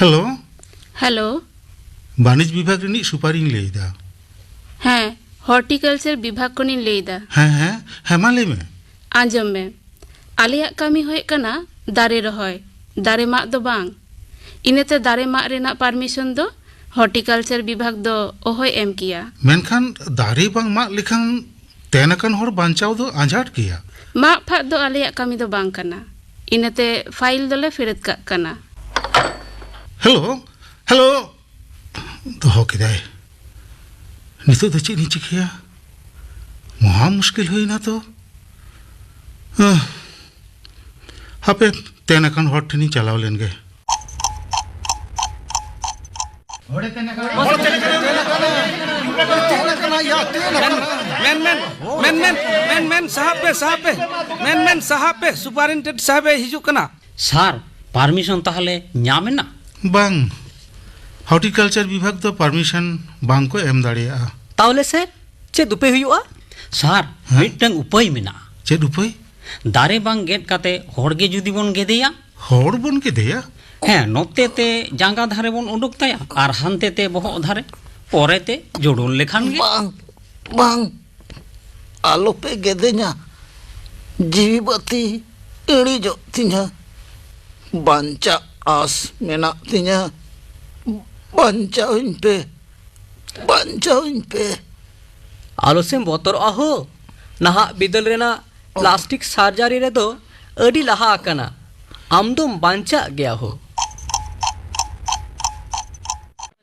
ᱦᱮᱞᱳ᱾ ᱦᱮᱞᱳ᱾ ᱵᱟᱹᱱᱤᱡᱽ ᱵᱤᱵᱷᱟᱜᱽ ᱨᱤᱱᱤᱡ ᱥᱩᱯᱟᱨᱤᱧ ᱞᱟᱹᱭᱫᱟ᱾ ᱦᱮᱸ, ᱦᱚᱨᱴᱤᱠᱟᱞᱪᱟᱨ ᱵᱤᱵᱷᱟᱜᱽ ᱠᱷᱚᱱᱤᱧ ᱞᱟᱹᱭᱫᱟ᱾ ᱦᱮᱸ, ᱦᱮᱸ, ᱦᱮᱸ, ᱢᱟ ᱞᱟᱹᱭ ᱢᱮ᱾ ᱟᱸᱡᱚᱢ ᱢᱮ, ᱟᱞᱮᱭᱟᱜ ᱠᱟᱹᱢᱤ ᱦᱩᱭᱩᱜ ᱠᱟᱱᱟ ᱫᱟᱨᱮ ᱨᱚᱦᱚᱭ, ᱫᱟᱨᱮ ᱢᱟᱜ ᱫᱚ ᱵᱟᱝ᱾ ᱤᱱᱟᱹᱛᱮ ᱫᱟᱨᱮ ᱢᱟᱜ ᱨᱮᱱᱟᱜ ᱯᱟᱨᱢᱤᱥᱚᱱ ᱫᱚ ᱦᱚᱨᱴᱤᱠᱟᱞᱪᱟᱨ ᱵᱤᱵᱷᱟᱜᱽ ᱫᱚ ᱚᱦᱚᱭ ᱮᱢ ᱠᱮᱭᱟ᱾ ᱢᱮᱱᱠᱷᱟᱱ ᱫᱟᱨᱮ ᱵᱟᱝ ᱢᱟᱜ ᱞᱮᱠᱷᱟᱱ ᱛᱮᱱ ᱟᱠᱟᱱ ᱦᱚᱲ ᱵᱟᱧᱪᱟᱣ ᱫᱚ ᱟᱸᱡᱷᱟᱴ ᱜᱮᱭᱟ᱾ ᱢᱟᱜ ᱯᱷᱟᱜ ᱫᱚ ᱟᱞᱮᱭᱟᱜ ᱠᱟᱹᱢᱤ ᱫᱚ ᱵᱟᱝ ᱠᱟᱱᱟ᱾ ᱤᱱᱟᱹᱛᱮ ᱯᱷᱟᱭᱤᱞ ᱫᱚᱞᱮ ᱯᱷᱮᱨᱮᱛ ᱠᱟᱜ ᱠᱟᱱᱟ᱾ Hello, hello. ᱫᱚᱦᱚ ᱠᱮᱫᱟᱭ᱾ ᱱᱤᱛᱚᱜ ᱫᱚ ᱪᱮᱫ ᱤᱧ ᱪᱤᱠᱟᱹᱭᱟ? ᱢᱚᱦᱟ ᱢᱩᱥᱠᱤᱞ ᱦᱩᱭᱱᱟ ᱛᱚ᱾ ᱦᱟᱸ, ᱦᱟᱯᱮ, ᱛᱮᱱ ᱟᱠᱟᱱ ᱦᱚᱲ ᱴᱷᱮᱱᱤᱧ ᱪᱟᱞᱟᱣ ᱞᱮᱱ ᱜᱮ᱾ ᱢᱮᱱ, ᱢᱮᱱ, ᱢᱮᱱ, ᱢᱮᱱ, ᱢᱮᱱ, ᱢᱮᱱ, ᱥᱟᱦᱟᱵ ᱯᱮ, ᱥᱟᱦᱟᱵ ᱯᱮ, ᱢᱮᱱ, ᱢᱮᱱ, ᱥᱟᱦᱟᱵ ᱯᱮ, ᱥᱩᱯᱟᱨᱤᱱᱴᱮᱱᱰᱮᱱᱴ ᱥᱟᱦᱟᱵ ᱮ ᱦᱤᱡᱩᱜ ᱠᱟᱱᱟ᱾ ᱥᱟᱨ, ᱯᱟᱨᱢᱤᱥᱚᱱ ᱛᱟᱦᱚᱞᱮ ᱧᱟᱢ ᱮᱱᱟ? ᱵᱟᱝ, ᱦᱚᱨᱴᱤᱠᱟᱞᱪᱟᱨ ᱵᱤᱵᱷᱟᱜᱽ ᱫᱚ ᱯᱟᱨᱢᱤᱥᱚᱱ ᱵᱟᱝ ᱠᱚ ᱮᱢ ᱫᱟᱲᱮᱭᱟᱜᱼᱟ᱾ ᱛᱟᱦᱚᱞᱮ ᱥᱮᱨ, ᱪᱮᱫ ᱩᱯᱟᱹᱭ ᱦᱩᱭᱩᱜᱼᱟ? ᱥᱟᱨ, ᱦᱮᱸ? ᱢᱤᱫᱴᱟᱝ ᱩᱯᱟᱹᱭ ᱢᱮᱱᱟᱜᱼᱟ᱾ ᱪᱮᱫ ᱩᱯᱟᱹᱭ? ᱫᱟᱨᱮ ᱵᱟᱝ ᱜᱮᱫ ᱠᱟᱛᱮ ᱦᱚᱲ ᱜᱮ ᱡᱩᱫᱤ ᱵᱚᱱ ᱜᱮᱫᱮᱭᱟ᱾ ᱦᱚᱲ ᱵᱚᱱ ᱜᱮᱫᱮᱭᱟ? ᱦᱮᱸ, ᱱᱚᱛᱮ ᱛᱮ ᱡᱟᱸᱜᱟ ᱫᱷᱟᱨᱮ ᱵᱚᱱ ᱩᱰᱩᱠ ᱛᱟᱭᱟ ᱟᱨ ᱦᱟᱱᱛᱮ ᱛᱮ ᱵᱚᱦᱚᱜ ᱫᱷᱟᱨᱮ, ᱯᱚᱨᱮ ᱛᱮ ᱡᱳᱲᱳᱱ ᱞᱮᱠᱷᱟᱱ ᱜᱮ᱾ ᱵᱟᱝ, ᱵᱟᱝ, ᱟᱞᱚᱯᱮ ᱜᱮᱫᱮᱧᱟ᱾ ᱡᱤᱣᱤ ᱵᱟᱹᱛᱤ ᱤᱬᱤᱡᱚᱜ ᱛᱤᱧᱟ᱾ ᱵᱟᱧᱪᱟᱜ ᱟᱸᱥ ᱢᱮᱱᱟᱜ ᱛᱤᱧᱟ᱾ ᱵᱟᱧᱪᱟᱣᱤᱧ ᱯᱮ, ᱵᱟᱧᱪᱟᱣᱤᱧ ᱯᱮ᱾ ᱟᱞᱚᱥᱮᱢ ᱵᱚᱛᱚᱨᱚᱜᱼᱟ ᱦᱳ, ᱱᱟᱦᱟᱜ ᱵᱤᱫᱟᱹᱞ ᱨᱮᱱᱟᱜ ᱯᱞᱟᱥᱴᱤᱠ ᱥᱟᱨᱡᱟᱨᱤ ᱨᱮᱫᱚ ᱟᱹᱰᱤ ᱞᱟᱦᱟ ᱟᱠᱟᱱᱟ᱾ ᱟᱢ ᱫᱚᱢ ᱵᱟᱧᱪᱟᱜ ᱜᱮᱭᱟ ᱦᱳ᱾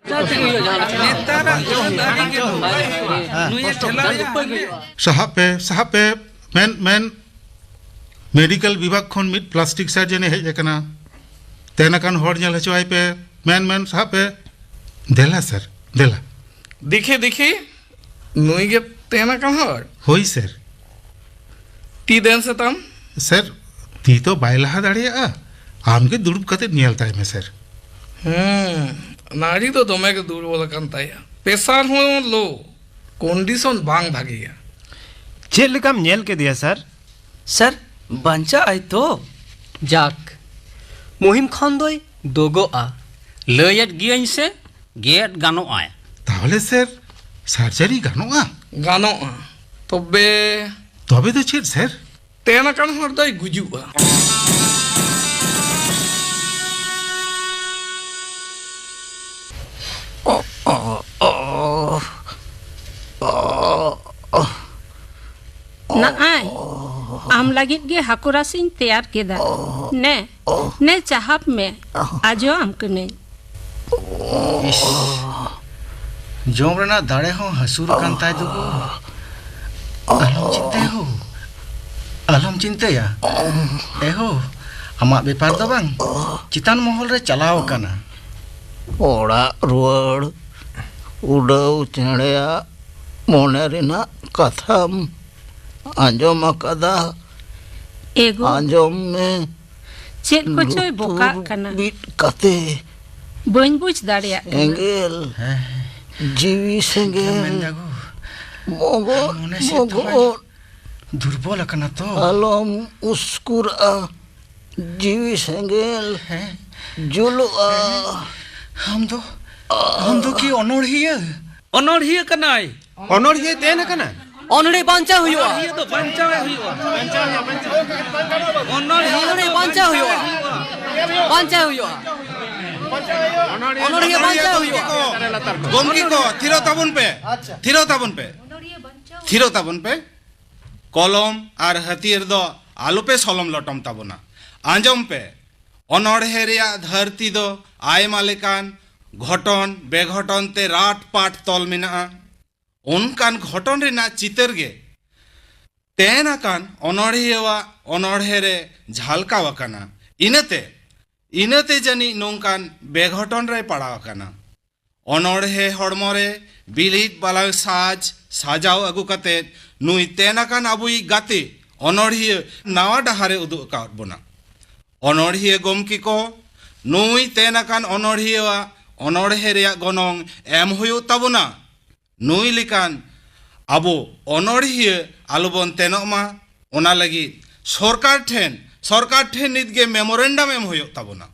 ᱱᱮᱛᱟᱨᱟᱜ ᱡᱚᱦᱚᱜ ᱫᱚ ᱟᱹᱰᱤ ᱜᱮ ᱱᱩᱭᱮ ᱴᱷᱮᱞᱟᱣᱮᱭᱟ᱾ ᱥᱟᱦᱟᱵ ᱯᱮ, ᱥᱟᱦᱟᱵ ᱯᱮ, ᱢᱮᱱ, ᱢᱮᱱ, ᱢᱮᱰᱤᱠᱮᱞ ᱵᱤᱵᱷᱟᱜᱽ ᱠᱷᱚᱱ ᱢᱤᱫ ᱯᱞᱟᱥᱴᱤᱠ ᱥᱟᱨᱡᱮᱱᱮ ᱦᱮᱡ ᱟᱠᱟᱱᱟ᱾ ᱛᱮᱱ ᱟᱠᱟᱱ ᱦᱚᱲ ᱧᱮᱞ ᱦᱚᱪᱚᱣᱟᱭ ᱯᱮ, ᱢᱮᱱ, ᱢᱮᱱ, ᱥᱟᱦᱟᱵ ᱯᱮ᱾ ᱫᱮᱞᱟ ᱥᱟᱨ, ᱫᱮᱞᱟ᱾ ᱫᱮᱠᱷᱮ, ᱫᱮᱠᱷᱮ, ᱱᱩᱭ ᱜᱮ ᱛᱮᱱ ᱟᱠᱟᱱ ᱦᱚᱲ? ᱦᱳᱭ ᱥᱟᱨ᱾ ᱛᱤ ᱫᱮᱱ ᱥᱮ ᱛᱟᱢ᱾ ᱥᱟᱨ, ᱛᱤ ᱛᱚ ᱵᱟᱭ ᱞᱟᱦᱟ ᱫᱟᱲᱮᱭᱟᱜᱼᱟ᱾ ᱟᱢ ᱜᱮ ᱫᱩᱲᱩᱵ ᱠᱟᱛᱮ ᱧᱮᱞ ᱛᱟᱭ ᱢᱮ ᱥᱟᱨ᱾ ᱦᱩᱸ, ᱱᱟᱲᱤ ᱫᱚ ᱫᱚᱢᱮ ᱜᱮ ᱫᱩᱨᱵᱚᱞ ᱟᱠᱟᱱ ᱛᱟᱭᱟ᱾ ᱯᱮᱥᱟᱨ ᱦᱚᱸ ᱞᱳ, ᱠᱚᱱᱰᱤᱥᱚᱱ ᱵᱟᱝ ᱵᱷᱟᱜᱮᱭᱟ᱾ ᱪᱮᱫ ᱞᱮᱠᱟᱢ ᱧᱮᱞ ᱠᱮᱫᱮᱭᱟ ᱥᱟᱨ? ᱥᱟᱨ, ᱵᱟᱧᱪᱟᱜ ᱟᱭ ᱛᱚ? ᱡᱟᱠ, ᱢᱩᱦᱤᱢ ᱠᱷᱟᱱ ᱫᱚᱭ ᱫᱳᱜᱚᱜᱼᱟ᱾ ᱞᱟᱹᱭᱮᱫ ᱜᱤᱭᱟᱹᱧ ᱥᱮ, ᱜᱮᱫ ᱜᱟᱱᱚᱜᱼᱟᱭ᱾ ᱛᱟᱦᱚᱞᱮ ᱥᱟᱨ, ᱥᱟᱨᱡᱟᱨᱤ ᱜᱟᱱᱚᱜᱼᱟ? ᱜᱟᱱᱚᱜᱼᱟ᱾ ᱛᱚᱵᱮ? ᱛᱚᱵᱮ ᱫᱚ ᱪᱮᱫ ᱥᱟᱨ? ᱛᱮᱱ ᱟᱠᱟᱱ ᱦᱚᱲ ᱫᱚᱭ ᱜᱩᱡᱩᱜᱼᱟ᱾ ᱱᱟᱜᱼᱟᱭ, ᱟᱢ ᱞᱟᱹᱜᱤᱫ ᱜᱮ ᱦᱟᱹᱠᱩ ᱨᱟᱥᱮᱧ ᱛᱮᱭᱟᱨ ᱠᱮᱫᱟ᱾ ᱱᱮ, ᱱᱮ ᱪᱟᱦᱟᱯ ᱢᱮ, ᱟᱡᱚ ᱟᱢ ᱠᱟᱹᱱᱟᱹᱧ᱾ ᱤᱥ, ᱡᱚᱢ ᱨᱮᱱᱟᱜ ᱫᱟᱲᱮ ᱦᱚᱸ ᱦᱟᱹᱥᱩᱨ ᱟᱠᱟᱱ ᱛᱟᱭ ᱫᱚ ᱜᱳ᱾ ᱟᱞᱚᱢ ᱪᱤᱱᱛᱟᱹᱭᱟ ᱦᱳ, ᱟᱞᱚᱢ ᱪᱤᱱᱛᱟᱹᱭᱟ᱾ ᱮ ᱦᱳ, ᱟᱢᱟᱜ ᱵᱮᱯᱟᱨ ᱫᱚ ᱵᱟᱝ, ᱪᱮᱛᱟᱱ ᱢᱚᱦᱚᱞ ᱨᱮ ᱪᱟᱞᱟᱣ ᱟᱠᱟᱱᱟ᱾ ᱚᱲᱟᱜ ᱨᱩᱣᱟᱹᱲ ᱩᱰᱟᱹᱣ ᱪᱮᱬᱮᱭᱟᱜ ᱢᱚᱱᱮ ᱨᱮᱱᱟᱜ ᱠᱟᱛᱷᱟᱢ ᱟᱸᱡᱚᱢ ᱟᱠᱟᱫᱟ? ᱮ ᱜᱳ, ᱟᱸᱡᱚᱢ ᱢᱮ᱾ ᱪᱮᱫ ᱠᱚᱪᱚᱭ ᱞᱩᱛᱩᱨ ᱵᱚᱠᱟᱜ ᱠᱟᱱᱟ᱾ ᱵᱤᱫ ᱠᱟᱛᱮ᱾ ᱵᱟᱹᱧ ᱵᱩᱡᱽ ᱫᱟᱲᱮᱭᱟᱜ ᱠᱟᱱᱟ᱾ ᱥᱮᱸᱜᱮᱞ, ᱦᱮᱸ, ᱡᱤᱣᱤ ᱪᱮᱫ ᱮᱢ ᱥᱮᱸᱜᱮᱞ, ᱢᱮᱱᱫᱟ ᱜᱳ? ᱵᱚᱜᱚᱡ ᱢᱚᱱᱮ ᱥᱮᱫ ᱫᱚ ᱵᱚᱜᱚᱡ᱾ ᱫᱩᱨᱵᱚᱞ ᱟᱠᱟᱱᱟ ᱛᱚ᱾ ᱟᱞᱚᱢ ᱩᱥᱠᱩᱨᱟᱜᱼᱟ, ᱡᱤᱣᱤ ᱥᱮᱸᱜᱮᱞ ᱦᱮᱸ᱾ ᱡᱩᱞᱩᱜᱼᱟ᱾ ᱦᱮᱸ᱾ ᱟᱢ ᱫᱚ, ᱟᱢ ᱫᱚ ᱠᱤ ᱚᱱᱚᱬᱦᱤᱭᱟᱹ? ᱚᱱᱚᱬᱦᱤᱭᱟᱹ ᱠᱟᱱᱟᱭ᱾ ᱚᱱᱚᱬᱦᱤᱭᱟᱹ ᱛᱮᱱ ᱟᱠᱟᱱᱟ᱾ ᱚᱱᱚᱬᱦᱮ ᱵᱟᱧᱪᱟᱣ ᱦᱩᱭᱩᱜᱼᱟ᱾ ᱚᱱᱚᱬᱦᱤᱭᱟᱹ ᱫᱚ ᱵᱟᱧᱪᱟᱣ ᱮ ᱦᱩᱭᱩᱜᱼᱟ᱾ ᱚᱱᱚᱬᱦᱤᱭᱟᱹ ᱚᱱᱚᱬᱦᱮ ᱫᱚ ᱵᱟᱧᱪᱟᱣ ᱦᱩᱭᱩᱜᱼᱟ᱾ ᱵᱟᱧᱪᱟᱣ ᱦᱩᱭᱩᱜᱼᱟ᱾ ᱚᱱᱚᱬᱦᱤᱭᱟᱹ ᱵᱟᱧᱪᱟᱣ ᱦᱩᱭᱩᱜᱼᱟ᱾ ᱜᱚᱢᱠᱮ ᱠᱚ, ᱜᱚᱢᱠᱮ ᱠᱚ, ᱛᱷᱤᱨᱚᱜ ᱛᱟᱵᱚᱱ ᱯᱮ᱾ ᱟᱪᱪᱷᱟ᱾ ᱛᱷᱤᱨᱚᱜ ᱛᱟᱵᱚᱱ ᱯᱮ᱾ ᱛᱷᱤᱨᱚᱜ ᱛᱟᱵᱚᱱ ᱯᱮ᱾ ᱠᱚᱞᱚᱢ ᱟᱨ ᱦᱟᱹᱛᱭᱟᱹᱨ ᱫᱚ ᱟᱞᱚᱯᱮ ᱥᱚᱞᱚᱢ ᱞᱚᱴᱚᱢ ᱛᱟᱵᱚᱱᱟ᱾ ᱟᱸᱡᱚᱢ ᱯᱮ, ᱚᱱᱚᱬᱦᱮ ᱨᱮᱭᱟᱜ ᱫᱷᱟᱹᱨᱛᱤ ᱫᱚ ᱟᱭᱢᱟ ᱞᱮᱠᱟᱱ ᱜᱷᱚᱴᱚᱱ ᱵᱮᱜᱷᱚᱴᱚᱱ ᱛᱮ ᱨᱟᱴ ᱯᱟᱴ ᱛᱚᱞ ᱢᱮᱱᱟᱜᱼᱟ᱾ ᱚᱱᱠᱟᱱ ᱜᱷᱚᱴᱚᱱ ᱨᱮᱱᱟᱜ ᱪᱤᱛᱟᱹᱨ ᱜᱮ ᱛᱮᱱ ᱟᱠᱟᱱ ᱚᱱᱚᱬᱦᱤᱭᱟᱹᱣᱟᱜ ᱚᱱᱚᱬᱦᱮ ᱨᱮ ᱡᱷᱟᱞᱠᱟᱣ ᱟᱠᱟᱱᱟ᱾ ᱤᱱᱟᱹᱛᱮ, ᱤᱱᱟᱹᱛᱮ ᱡᱟᱹᱱᱤᱡ ᱱᱚᱝᱠᱟᱱ ᱵᱮᱜᱷᱚᱴᱚᱱ ᱨᱮᱭ ᱯᱟᱲᱟᱣ ᱟᱠᱟᱱᱟ᱾ ᱚᱱᱚᱬᱦᱮ ᱦᱚᱲᱢᱚ ᱨᱮ ᱵᱤᱞᱤᱫ ᱵᱟᱞᱟᱝ ᱥᱟᱡᱽ ᱥᱟᱡᱟᱣ ᱟᱹᱜᱩ ᱠᱟᱛᱮ ᱱᱩᱭ ᱛᱮᱱ ᱟᱠᱟᱱ ᱟᱵᱚᱭᱤᱡ ᱜᱟᱛᱮ ᱚᱱᱚᱬᱦᱤᱭᱟᱹ ᱱᱟᱣᱟ ᱰᱟᱦᱟᱨᱮ ᱩᱫᱩᱜ ᱟᱠᱟᱣᱟᱫ ᱵᱚᱱᱟ᱾ ᱚᱱᱚᱬᱦᱤᱭᱟᱹ ᱜᱚᱢᱠᱮ ᱠᱚ, ᱱᱩᱭ ᱛᱮᱱ ᱟᱠᱟᱱ ᱚᱱᱚᱬᱦᱤᱭᱟᱹᱣᱟᱜ ᱚᱱᱚᱬᱦᱮ ᱨᱮᱭᱟᱜ ᱜᱚᱱᱚᱝ ᱮᱢ ᱦᱩᱭᱩᱜ ᱛᱟᱵᱚᱱᱟ᱾ ᱱᱩᱭ ᱞᱮᱠᱟᱱ ᱟᱵᱚ ᱚᱱᱚᱬᱦᱤᱭᱟᱹ ᱟᱞᱚᱵᱚᱱ ᱛᱮᱱᱚᱜ ᱢᱟ, ᱚᱱᱟ ᱞᱟᱹᱜᱤᱫ ᱥᱚᱨᱠᱟᱨ ᱴᱷᱮᱱ, ᱥᱚᱨᱠᱟᱨ ᱴᱷᱮᱱ ᱱᱤᱛᱜᱮ ᱢᱮᱢᱳᱨᱮᱱᱰᱟᱢ ᱮᱢ ᱦᱩᱭᱩᱜ ᱛᱟᱵᱚᱱᱟ᱾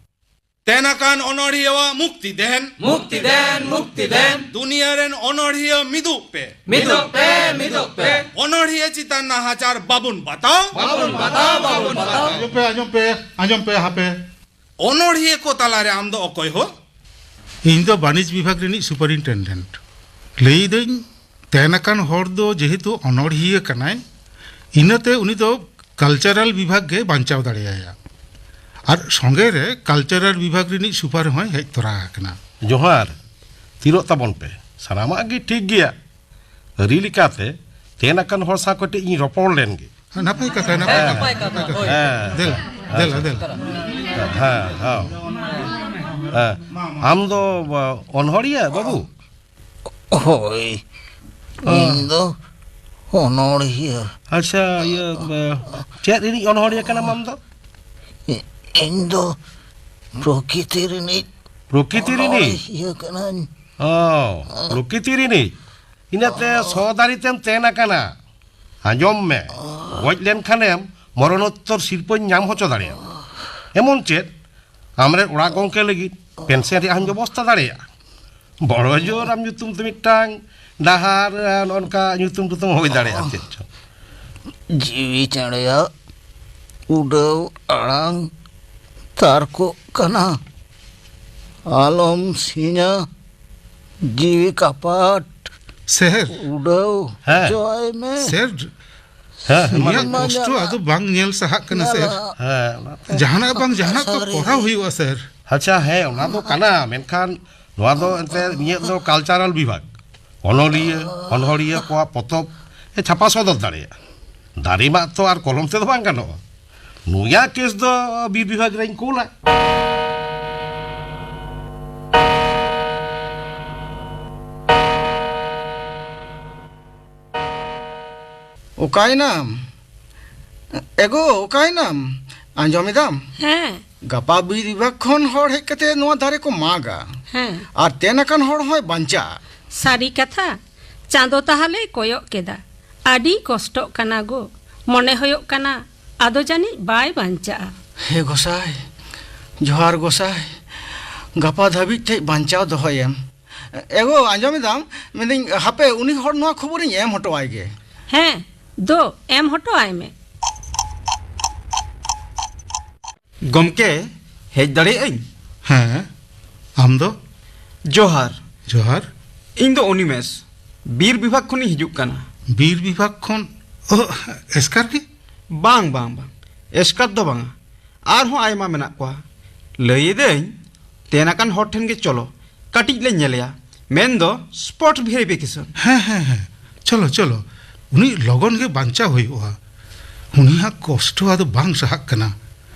ᱛᱮᱱ ᱟᱠᱟᱱ ᱚᱱᱚᱬᱦᱤᱭᱟᱹᱣᱟᱜ ᱢᱩᱠᱛᱤ ᱫᱮᱱ᱾ ᱢᱩᱠᱛᱤ ᱫᱮᱱ, ᱢᱩᱠᱛᱤ ᱫᱮᱱ᱾ ᱫᱩᱱᱤᱭᱟᱹ ᱨᱮᱱ ᱚᱱᱚᱬᱦᱤᱭᱟᱹ ᱢᱤᱫᱚᱜ ᱯᱮ᱾ ᱢᱤᱫᱚᱜ ᱯᱮ, ᱢᱤᱫᱚᱜ ᱯᱮ᱾ ᱚᱱᱚᱬᱦᱤᱭᱟᱹ ᱪᱮᱛᱟᱱ ᱱᱟᱦᱟᱪᱟᱨ ᱵᱟᱵᱚᱱ ᱵᱟᱛᱟᱣ᱾ ᱵᱟᱵᱚᱱ ᱵᱟᱛᱟᱣ, ᱵᱟᱵᱚᱱ ᱵᱟᱛᱟᱣ᱾ ᱟᱸᱡᱚᱢ ᱯᱮ, ᱟᱸᱡᱚᱢ ᱯᱮ, ᱟᱸᱡᱚᱢ ᱯᱮ, ᱦᱟᱯᱮ᱾ ᱚᱱᱚᱬᱦᱤᱭᱟᱹ ᱠᱚ ᱛᱟᱞᱟᱨᱮ ᱟᱢ ᱫᱚ ᱚᱠᱚᱭ ᱦᱳ? ᱤᱧ ᱫᱚ ᱵᱟᱹᱱᱤᱡᱽ ᱵᱤᱵᱷᱟᱜᱽ ᱨᱤᱱᱤᱡ ᱥᱩᱯᱟᱨᱤᱱᱴᱮᱱᱰᱮᱱᱴ᱾ ᱞᱟᱹᱭᱫᱟᱹᱧ, ᱛᱮᱱ ᱟᱠᱟᱱ ᱦᱚᱲ ᱫᱚ ᱡᱮᱦᱮᱛᱩ ᱚᱱᱚᱬᱦᱤᱭᱟᱹ ᱠᱟᱱᱟᱭ, ᱤᱱᱟᱹᱛᱮ ᱩᱱᱤ ᱫᱚ ᱠᱟᱞᱪᱟᱨᱟᱞ ᱵᱤᱵᱷᱟᱜᱽ ᱜᱮ ᱵᱟᱧᱪᱟᱣ ᱫᱟᱲᱮᱭᱟᱭᱟ᱾ ᱟᱨ ᱥᱚᱸᱜᱮ ᱨᱮ ᱠᱟᱞᱪᱟᱨᱟᱞ ᱵᱤᱵᱷᱟᱜᱽ ᱨᱤᱱᱤᱡ ᱥᱩᱯᱟᱨ ᱦᱚᱸᱭ ᱦᱮᱡ ᱛᱚᱨᱟ ᱟᱠᱟᱱᱟ᱾ ᱡᱚᱦᱟᱨ, ᱛᱷᱤᱨᱚᱜ ᱛᱟᱵᱚᱱ ᱯᱮ᱾ ᱥᱟᱱᱟᱢᱟᱜ ᱜᱮ ᱴᱷᱤᱠ ᱜᱮᱭᱟ᱾ ᱟᱹᱨᱤ ᱞᱮᱠᱟᱛᱮ ᱛᱮᱱ ᱟᱠᱟᱱ ᱦᱚᱲ ᱥᱟᱶ ᱠᱟᱹᱴᱤᱡ ᱤᱧ ᱨᱚᱯᱚᱲ ᱞᱮᱱ ᱜᱮ᱾ ᱦᱮᱸ, ᱱᱟᱯᱟᱭ ᱠᱟᱛᱷᱟ, ᱱᱟᱯᱟᱭ ᱦᱮᱸ᱾ ᱠᱟᱛᱷᱟ, ᱱᱟᱯᱟᱭ ᱠᱟᱛᱷᱟ᱾ ᱦᱮᱸ᱾ ᱫᱮᱞᱟ, ᱫᱮᱞᱟ, ᱫᱮᱞᱟ᱾ ᱦᱮᱸ, ᱦᱮᱸ᱾ ᱦᱮᱸ᱾ ᱟᱢ ᱫᱚ, ᱚᱱᱦᱚᱲᱤᱭᱟᱹ ᱵᱟᱹᱵᱩ? ᱦᱳᱭ, ᱚ᱾ ᱤᱧ ᱫᱚ ᱚᱱᱚᱲᱦᱤᱭᱟᱹ᱾ ᱟᱪᱪᱷᱟ, ᱤᱭᱟᱹ, ᱪᱮᱫ ᱨᱤᱱᱤᱡ ᱚᱱᱚᱲᱦᱤᱭᱟᱹ ᱠᱟᱱᱟᱢ ᱟᱢ ᱫᱚ? ᱤᱧ ᱫᱚ ᱯᱨᱚᱠᱤᱛᱤ ᱨᱤᱱᱤᱡ ᱯᱨᱚᱠᱤᱛᱤ ᱨᱤᱱᱤᱡ? ᱚᱱᱚᱲᱦᱤᱭᱟᱹ ᱠᱟᱹᱱᱟᱹᱧ᱾ ᱚ, ᱯᱨᱚᱠᱤᱛᱤ ᱨᱤᱱᱤᱡ? ᱤᱱᱟᱹᱛᱮ ᱥᱚ ᱫᱟᱨᱮ ᱛᱮᱢ ᱛᱮᱱ ᱟᱠᱟᱱᱟ᱾ ᱟᱸᱡᱚᱢ ᱢᱮ, ᱜᱚᱡ ᱞᱮᱱᱠᱷᱟᱱᱮᱢ ᱢᱚᱨᱚᱱᱳᱛᱛᱚᱨ ᱥᱤᱨᱯᱟᱹᱧ ᱧᱟᱢ ᱦᱚᱪᱚ ᱫᱟᱲᱮᱭᱟᱜᱼᱟ᱾ ᱮᱢᱚᱱ ᱪᱮᱫ, ᱟᱢᱨᱮᱱ ᱚᱲᱟᱜ ᱜᱚᱢᱠᱮ ᱞᱟᱹᱜᱤᱫ ᱯᱮᱱᱥᱚᱱ ᱨᱮᱭᱟᱜ ᱦᱚᱸᱧ ᱵᱮᱵᱚᱥᱛᱷᱟ ᱫᱟᱲᱮᱭᱟᱜᱼᱟ᱾ ᱵᱚᱲᱚ ᱡᱳᱨ ᱟᱢ ᱧᱩᱛᱩᱢ ᱛᱮ ᱢᱤᱫᱴᱟᱝ ᱰᱟᱦᱟᱨ, ᱱᱚᱜᱼᱚ ᱱᱚᱝᱠᱟ ᱧᱩᱛᱩᱢ ᱴᱩᱛᱩᱢ ᱦᱩᱭ ᱫᱟᱲᱮᱭᱟᱜᱼᱟ ᱪᱮᱫ ᱪᱚ᱾ ᱡᱤᱣᱤ ᱪᱮᱬᱮᱭᱟᱜ ᱩᱰᱟᱹᱣ ᱟᱲᱟᱝ ᱛᱟᱨᱠᱚᱜ ᱠᱟᱱᱟ᱾ ᱟᱞᱚᱢ ᱥᱤᱧᱟ, ᱡᱤᱣᱤ ᱠᱟᱯᱟᱴ᱾ ᱥᱮᱨ᱾ ᱩᱰᱟᱹᱣ ᱦᱮᱸ᱾ ᱦᱚᱪᱚᱭ ᱢᱮ᱾ ᱥᱮᱨ, ᱦᱮᱸ, ᱦᱮᱸ, ᱢᱟ ᱤᱧᱟᱹᱜ ᱞᱟᱹᱭ ᱢᱮ᱾ ᱠᱚᱥᱴᱚ ᱟᱫᱚ ᱵᱟᱝ ᱧᱮᱞ ᱥᱟᱦᱟᱜ ᱠᱟᱱᱟ, ᱥᱮᱨ᱾ ᱧᱮᱞᱟ᱾ ᱦᱮᱸ, ᱚᱱᱟᱛᱮ ᱡᱟᱦᱟᱱᱟᱜ ᱵᱟᱝ ᱡᱟᱦᱟᱱᱟᱜ ᱛᱚ ᱥᱟᱹᱨᱤ ᱠᱚᱨᱟᱣ ᱜᱮ᱾ ᱦᱩᱭᱩᱜᱼᱟ, ᱥᱮᱨ᱾ ᱟᱪᱪᱷᱟ, ᱦᱮᱸ, ᱚᱱᱟ ᱫᱚ ᱠᱟᱱᱟ, ᱢᱮᱱᱠᱷᱟᱱ ᱱᱚᱣᱟ ᱫᱚ ᱮᱱᱛᱮ ᱤᱧᱟᱹᱜ ᱫᱚ ᱠᱟᱞᱪᱟᱨᱟᱞ ᱵᱤᱵᱷᱟᱜᱽ, ᱚᱱᱚᱞᱤᱭᱟᱹ, ᱚᱱᱚᱲᱦᱤᱭᱟᱹ ᱠᱚᱣᱟᱜ ᱯᱚᱛᱚᱵ ᱮ ᱪᱷᱟᱯᱟ ᱥᱚᱫᱚᱨ ᱫᱟᱲᱮᱭᱟᱜᱼᱟ᱾ ᱫᱟᱨᱮ ᱢᱟᱜ ᱛᱚ ᱟᱨ ᱠᱚᱞᱚᱢ ᱛᱮᱫᱚ ᱵᱟᱝ ᱜᱟᱱᱚᱜᱼᱟ᱾ ᱱᱩᱭᱟᱜ ᱠᱮᱥ ᱫᱚ ᱵᱤᱨ ᱵᱤᱵᱷᱟᱜᱽ ᱨᱮᱧ ᱠᱩᱞᱟ᱾ ᱚᱠᱟᱭᱮᱱᱟᱢ? ᱮᱜᱳ, ᱚᱠᱟᱭᱮᱱᱟᱢ? ᱟᱸᱡᱚᱢᱮᱫᱟᱢ? ᱦᱮᱸ᱾ ᱜᱟᱯᱟ ᱵᱤᱨ ᱵᱤᱵᱷᱟᱜᱽ ᱠᱷᱚᱱ ᱦᱚᱲ ᱦᱮᱡ ᱠᱟᱛᱮ ᱱᱚᱣᱟ ᱫᱟᱨᱮ ᱠᱚ ᱢᱟᱜᱟ᱾ ᱦᱮᱸ᱾ ᱟᱨ ᱛᱮᱱ ᱟᱠᱟᱱ ᱦᱚᱲ ᱦᱚᱸᱭ ᱵᱟᱧᱪᱟᱜᱼᱟ᱾ ᱥᱟᱹᱨᱤ ᱠᱟᱛᱷᱟ, ᱪᱟᱸᱫᱚ ᱛᱟᱦᱞᱮᱭ ᱠᱚᱭᱚᱜ ᱠᱮᱫᱟ᱾ ᱟᱹᱰᱤ ᱠᱚᱥᱴᱚᱜ ᱠᱟᱱᱟ ᱜᱳ᱾ ᱢᱚᱱᱮ ᱦᱩᱭᱩᱜ ᱠᱟᱱᱟ, ᱟᱫᱚ ᱡᱟᱹᱱᱤᱡ ᱵᱟᱭ ᱵᱟᱧᱪᱟᱜᱼᱟ᱾ ᱦᱮ ᱜᱚᱸᱥᱟᱭ, ᱡᱚᱦᱟᱨ ᱜᱚᱸᱥᱟᱭ, ᱜᱟᱯᱟ ᱫᱷᱟᱹᱵᱤᱡ ᱴᱷᱮᱡ ᱵᱟᱧᱪᱟᱣ ᱫᱚᱦᱚᱭᱮᱢ᱾ ᱮᱜᱳ, ᱟᱸᱡᱚᱢᱮᱫᱟᱢ? ᱢᱮᱱᱫᱟᱹᱧ, ᱦᱟᱯᱮ, ᱩᱱᱤ ᱦᱚᱲ ᱱᱚᱣᱟ ᱠᱷᱚᱵᱚᱨᱤᱧ ᱮᱢ ᱦᱚᱴᱚ ᱟᱭ ᱜᱮ᱾ ᱦᱮᱸ, ᱫᱳ, ᱮᱢ ᱦᱚᱴᱚ ᱟᱭ ᱢᱮ᱾ ᱜᱚᱢᱠᱮ, ᱦᱮᱡ ᱫᱟᱲᱮᱭᱟᱜ ᱟᱹᱧ? ᱦᱮᱸ, ᱟᱢ ᱫᱚ? ᱡᱚᱦᱟᱨ᱾ ᱡᱚᱦᱟᱨ᱾ ᱤᱧ ᱫᱚ ᱚᱱᱤᱢᱮᱥ, ᱵᱤᱨ ᱵᱤᱵᱷᱟᱜᱽ ᱠᱷᱚᱱᱤᱧ ᱦᱤᱡᱩᱜ ᱠᱟᱱᱟ᱾ ᱵᱤᱨ ᱵᱤᱵᱷᱟᱜᱽ ᱠᱷᱚᱱ? ᱚ, ᱮᱥᱠᱟᱨ ᱜᱮ? ᱵᱟᱝ, ᱵᱟᱝ, ᱵᱟᱝ, ᱮᱥᱠᱟᱨ ᱫᱚ ᱵᱟᱝᱟ, ᱟᱨᱦᱚᱸ ᱟᱭᱢᱟ ᱢᱮᱱᱟᱜ ᱠᱚᱣᱟ᱾ ᱞᱟᱹᱭ ᱮᱫᱟᱹᱧ, ᱛᱮᱱ ᱟᱠᱟᱱ ᱦᱚᱲ ᱴᱷᱮᱱ ᱜᱮ ᱪᱚᱞᱚ, ᱠᱟᱹᱴᱤᱡ ᱞᱮ ᱧᱮᱞᱮᱭᱟ᱾ ᱢᱮᱱᱫᱚ ᱥᱯᱚᱴ ᱵᱷᱮᱨᱤᱯᱷᱤᱠᱮᱥᱚᱱ᱾ ᱦᱮᱸ, ᱦᱮᱸ, ᱦᱮᱸ᱾ ᱪᱚᱞᱚ, ᱪᱚᱞᱚ᱾ ᱩᱱᱤ ᱞᱚᱜᱚᱱ ᱜᱮ ᱵᱟᱧᱪᱟᱣ ᱦᱩᱭᱩᱜᱼᱟ᱾ ᱩᱱᱤᱭᱟᱜ ᱠᱚᱥᱴᱚ ᱟᱫᱚ ᱵᱟᱝ ᱥᱟᱦᱟᱜ ᱠᱟᱱᱟ᱾